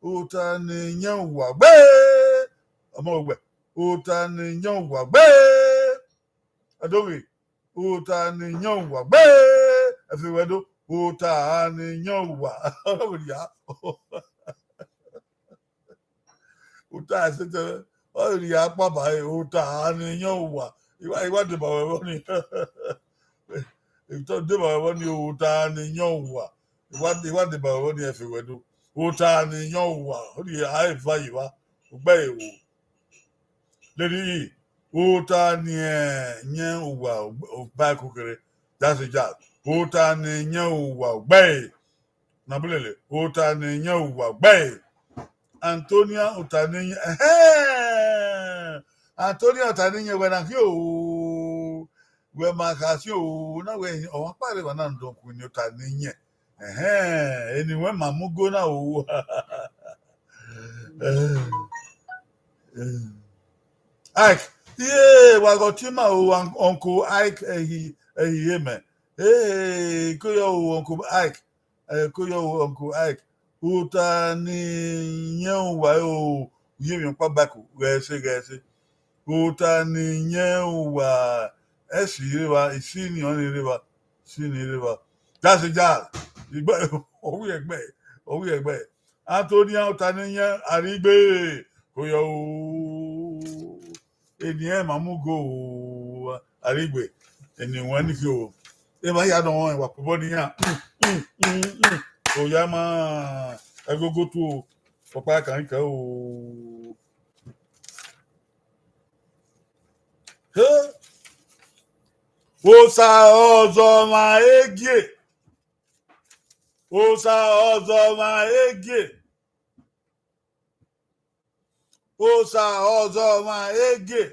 ota ne iyẹn uwa. Ọgbe! Ọmọ wẹ, ota ne iyẹn uwa. Ọgbe! Adoghe, ota ne iyẹn uwa. Ọgbe! Ẹfe wẹ do, ota ni yan uwa. Ọ rhia. Ota ẹsẹtẹ, ọ rhia kpaba ẹre, ota ni yan uwa. I wa, I wa deba wẹ vbọ ni. I wa deba wẹ vbọ ni, ota ni yan uwa. I wa, I wa deba wẹ vbọ ni, ẹfe wẹ do. Ota ni yan uwa. Ọ rhia, a eva yi vba. Ugbẹre wo. Lady E, ota ni, eh, yan uwa, uba ẹko kere. That's a jazz. Ota ni yan uwa, ugbẹre. Na bulele, ota ni yan uwa, ugbẹre. Antonia, ota ni yan, ẹhẹn. Antonia, ota ni yan, wẹ na khin o. Wẹ ma kha si o, na wẹ ọmwa kpa rre evba na dọkun ni ota ni yan. Ẹhẹn, eni wẹ ma mu go na o. Ike, ye, wa gọ tie ima o, Uncle Ike, ẹhi, ẹhi ye mẹ. Ee, ko yọ o, Uncle Ike. Ẹ, ko yọ o, Uncle Ike. Ota ni yan uwa o, u ye emwi ọkpa back, ghẹ ẹse, ghẹ ẹse. Ota ni yan uwa, ẹ si rre evba, isi ni ọnii rre evba, isi ni rre evba. That's a jazz. Igbe, ọ wi ẹgbẹ, ọ wi ẹgbẹ. Antonia, ota ni yan Arigbe, ko yọ o. Eni ẹnrẹn ma mu go o, Arigbe, eni wẹ ni khin o. Emwa hia nọ rẹn, wa kobọ ne iran. Oya ma, ẹgogo tuo, ọkpa kan ikẹ o. He! Osa ọzọ ọmwa egie. Osa ọzọ ọmwa egie. Osa ọzọ ọmwa egie.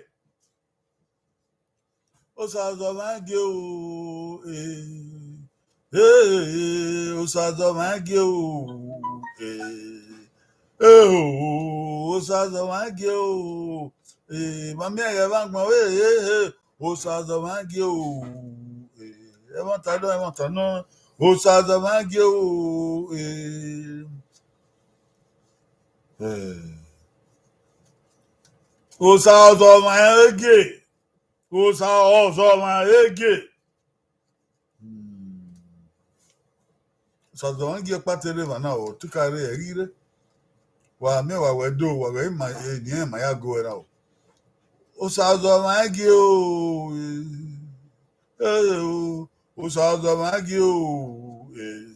Osa ọzọ ọmwa egie o, eh. Eh, eh, eh, osa ọzọ ọmwa egie o, eh. Eh, oh, osa ọzọ ọmwa egie o, eh. Ma miẹn ẹghẹ vbe agbọn, eh, eh, eh, osa ọzọ ọmwa egie o, eh. Ẹmwata nọ, ẹmwata nọ, osa ọzọ ọmwa egie o, eh. Eh. Osa ọzọ ọmwa egie. Osa ọzọ ọmwa egie. Hmm. Osa ọzọ ọmwa egie ọkpa te rre evba na o, te ka rre ẹre ghi rre. Wa miẹn wa wẹ do, wa wẹ ima, eni ẹnrẹn ma ya go ẹre o. Osa ọzọ ọmwa egie o. Eh, o, osa ọzọ ọmwa egie o. Eh.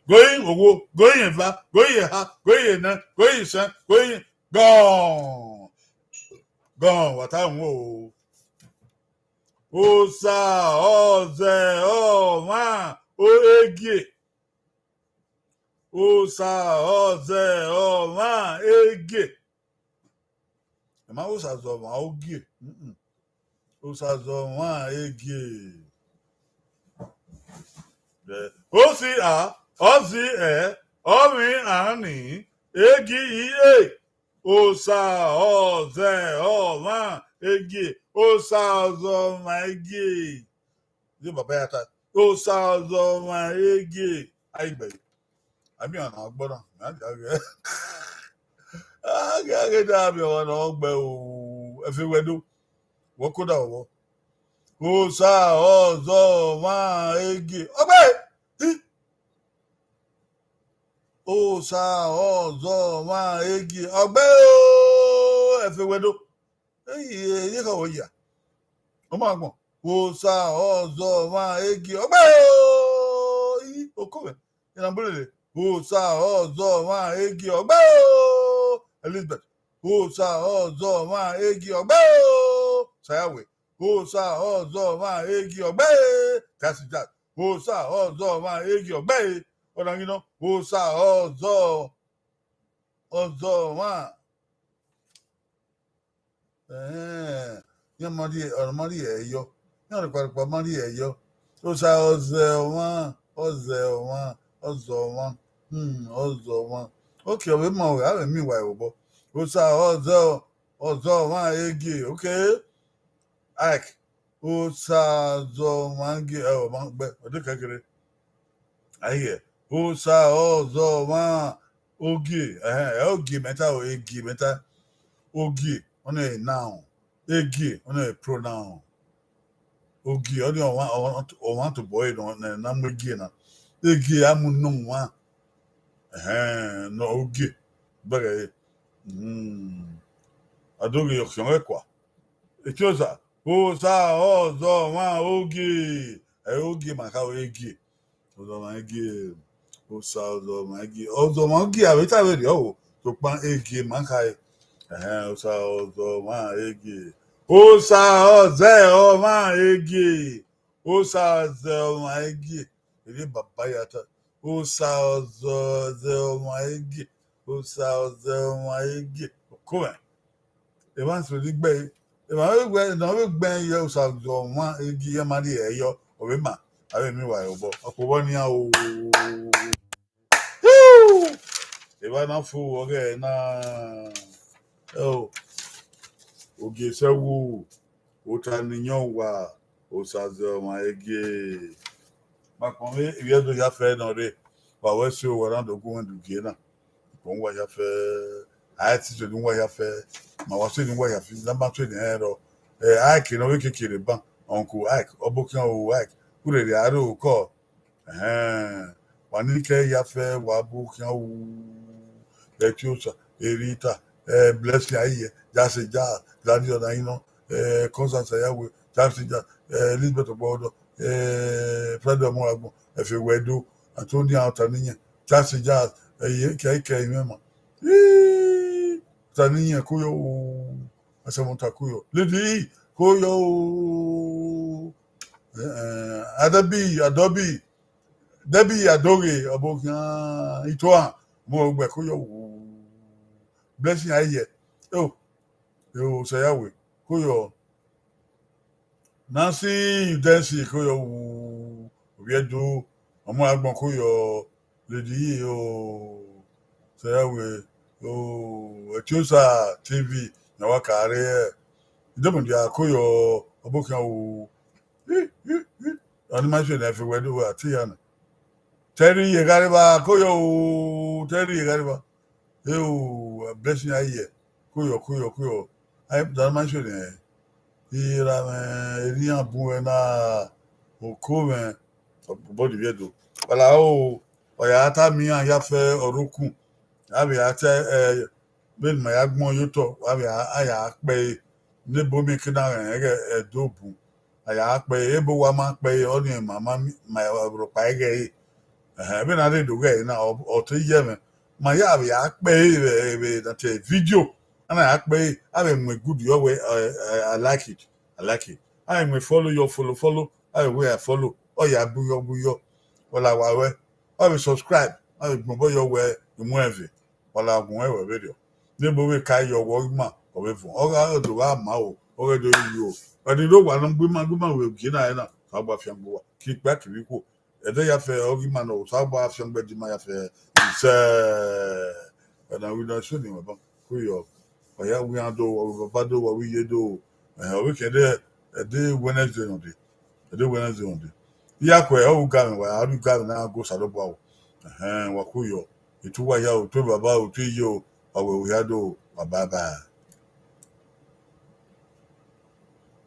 Goyin owo, goyin eva, goyin eha, goyin enẹ, goyin isẹn, goyin gọn. Gọn, wa ta wọn o. Osa ọzọ ọmwa egie. Osa ọzọ ọmwa egie. Ẹ ma wẹ osa ọzọ ọmwa ogie. Mm-mm. Osa ọzọ ọmwa egie. Ẹ, o si a, ọ zi ẹ, ọ mwẹ iran ni, egie i e. Osa ọzọ ọmwa egie. Osa ọzọ ọmwa egie. Ye baba ya ta, osa ọzọ ọmwa egie. Aigbe. Ami ọna ọgbọ na, a gha ghe, a gha ghe da ami ọna ọgbẹ o, ẹfe wẹ do, wọ koda ọvbọ. Osa ọzọ ọmwa egie. Ọgbe! Hi! Osa ọzọ ọmwa egie. Ọgbe o, ẹfe wẹ do. Eyi, eyi kha wẹ ya. Ọ ma gbọn. Osa ọzọ ọmwa egie. Ọgbe o, i, oko mwẹ. Ina bulele. Osa ọzọ ọmwa egie. Ọgbe o, Elizabeth. Osa ọzọ ọmwa egie. Ọgbe o, Sayawe. Osa ọzọ ọmwa egie. Ọgbe, Tasidat. Osa ọzọ ọmwa egie. Ọgbe, ọna ghi nọ. Osa ọzọ, ọzọ ọmwa. Ẹhẹn, iran ma rhie, ọ ma rhie ẹre yọ. Iran rhọkpa rhọkpa ma rhie ẹre yọ. Osa ọzọ ọmwa, ọzọ ọmwa, ọzọ ọmwa, hmm, ọzọ ọmwa. Okay, ọ vbe ma wẹ, a vbe miẹn uwa ẹvbo obọ. Osa ọzọ, ọzọ ọmwa egie, okay. Ike, osa ọzọ ọmwa egie, ẹ, ọmwa gbe, ọ de kẹkẹrẹ. Aye, osa ọzọ ọmwa ogie, ẹhẹn, ẹ, ogie mẹ ta o, egie mẹ ta. Ogie, ọna noun. Egie, ọna pronoun. Ogie, ọni ọmwa, ọmwa, ọmwa tobọ ẹre nọ, ne na mu egie na. Egie a mu nọ ọmwa. Ẹhẹn, nọ ogie. Bẹghe ẹre. Hmm. A do ghi khian mwẹ kua. Etiosa, Osa, Ọzọ, Ọmwa, Ogie. Ẹ, Ogie ma kha wẹ Egie. Ọzọ Ọmwa Egie. Osa, Ọzọ Ọmwa Egie. Ọzọ Ọmwa Egie, avbe ta vberriọ o. Sokpan Egie ma kha ẹre. Ẹhẹn, Osa, Ọzọ Ọmwa Egie. Osa, Ọzọ Ọmwa Egie. Osa, Ọzọ Ọmwa Egie. Erriọ baba ya ta. Osa, Ọzọ, Ọzọ Ọmwa Egie. Osa, Ọzọ Ọmwa Egie. Okomẹ. Emwa sẹ gbe, emwa vbe gbe, ne ọ vbe gbe ye Osa Ọzọ Ọmwa Egie, iran ma rhie ẹre yọ, ọ vbe ma, a vbe miẹn uwa re obọ. Ọkpobọ nian o. Evba na fo ọghẹ na. Ẹo, Ogie sẹ wu, ota ne iyẹn uwa, Osa Ọzọ Ọmwa Egie. Ma kpọnmwẹ ivbi Ẹdo hia fẹ nọ rre, wa wẹ so, wa na do gu mwẹ do gie na. Kpọnmwẹ uwa hia fẹ, a i te so ne uwa hia fẹ, ma wa so ne uwa hia fẹ, na ma so ne ẹ rọ. Ẹ, Ike ne ọ vbe kekere ban, Uncle Ike, ọbokhian o Ike, urere a ro kọ. Ẹhẹn, wa ni kẹ ya fẹ, wa bu khian wu, Etiosa, Erita, eh, Blessing Aiyẹ, Jase Jazz, Daniel Ọnainọ, eh, Constance Ayawe, Jase Jazz, eh, Elizabeth Ọgbọdọ, eh, Friday Ọmọragbọn, Ẹfe Wẹdo, Antonia Ọtaniyẹn, Jase Jazz, eh, ye kẹ kẹ imẹ ma. Ii, Ọtaniyẹn ko yo o, Asamọta ko yo. Lady E ko yo o. Eh, Adobi, Adobi, Debbie Adoghe, ọbokhian Itohan, mu gbe ko yo wu. Blessing Aiyẹ. Oh, yo, Osa Ayawe, ko yo. Nancy Udensi, ko yo wu. Oviedo, Ọmọragbọn, ko yo. Lady E, oh, Osa Ayawe, oh, Etiosa T V, na wa ka rre. Idomudia, ko yo, ọbokhian wu. Ọni ma sẹ ne Ẹfe Wẹdo wa te ya na. Terry Iyeghare evba, ko yo o, Terry Iyeghare evba. Eo, Blessing Aiyẹ, ko yo, ko yo, ko yo. Ai, ọni ma sẹ ne, ira mwẹ, erian bun mwẹ na, oko mwẹ, body Oviedo. Wala o, ọ ya ta miẹn iran ya fẹ ọrokun. A vbe ya ta, eh, vbene ma ya gbọn ye otọ, a vbe a, a ya kpẹ ẹre. Ne ebo miẹn ke na rẹn ẹghẹ Ẹdo bun. A ya kpẹ ẹre, ebo wa ma kpẹ ẹre, ọnii ma, ma, ma rhọkpa ẹghẹ ẹre. Ẹhẹn, vbene a rre do ghẹ ẹre na, ọ, ọ te yẹ mwẹ. Ma ya vbe a kpẹ ẹre vbe, vbe na te video. A na ya kpẹ ẹre, a vbe mu good yọ wẹ, eh, eh, I like it. I like it. A vbe mu follow yọ, follow, follow. A vbe wẹ I follow. Ọ ya bu yọ, bu yọ. Wala wa wẹ. Ọ vbe subscribe. A vbe gbọn obọ yọ wẹ, I mu ẹn vbe. Wala gun ẹn wẹ vberriọ. Ne ebo vbe ka yọ wẹ, ọ ghi ma, ọ vbe vuọn. Ọ gha do gha ma o, ọ ghẹ do yi o. Ẹni do wa nọ gbe ima, gbe ima wẹ gie na ẹna, Osanobua fiangbe uwa. Ke ikpia kevbe ikhuo. Ẹdẹ ya fẹ ọ ghi ma nọ, Osanobua fiangbe dima ya fẹ isẹ. Ẹna wi na so ni wẹ ban. Ko yo. Wa ya wi iran do, wa wi baba do, wa wi iye do. Eh, ọ vbe ke ẹdẹ, ẹdẹ Wednesday nọ dee. Ẹdẹ Wednesday nọ dee. Iya khuẹ, ọ ru ga mwẹ, wa ru ga mwẹ na go Osanobua o. Ẹhẹn, wa ko yo. Etu uwa hia o, etu baba o, etu iye o, wa wẹ vbe hia do, wa bye bye.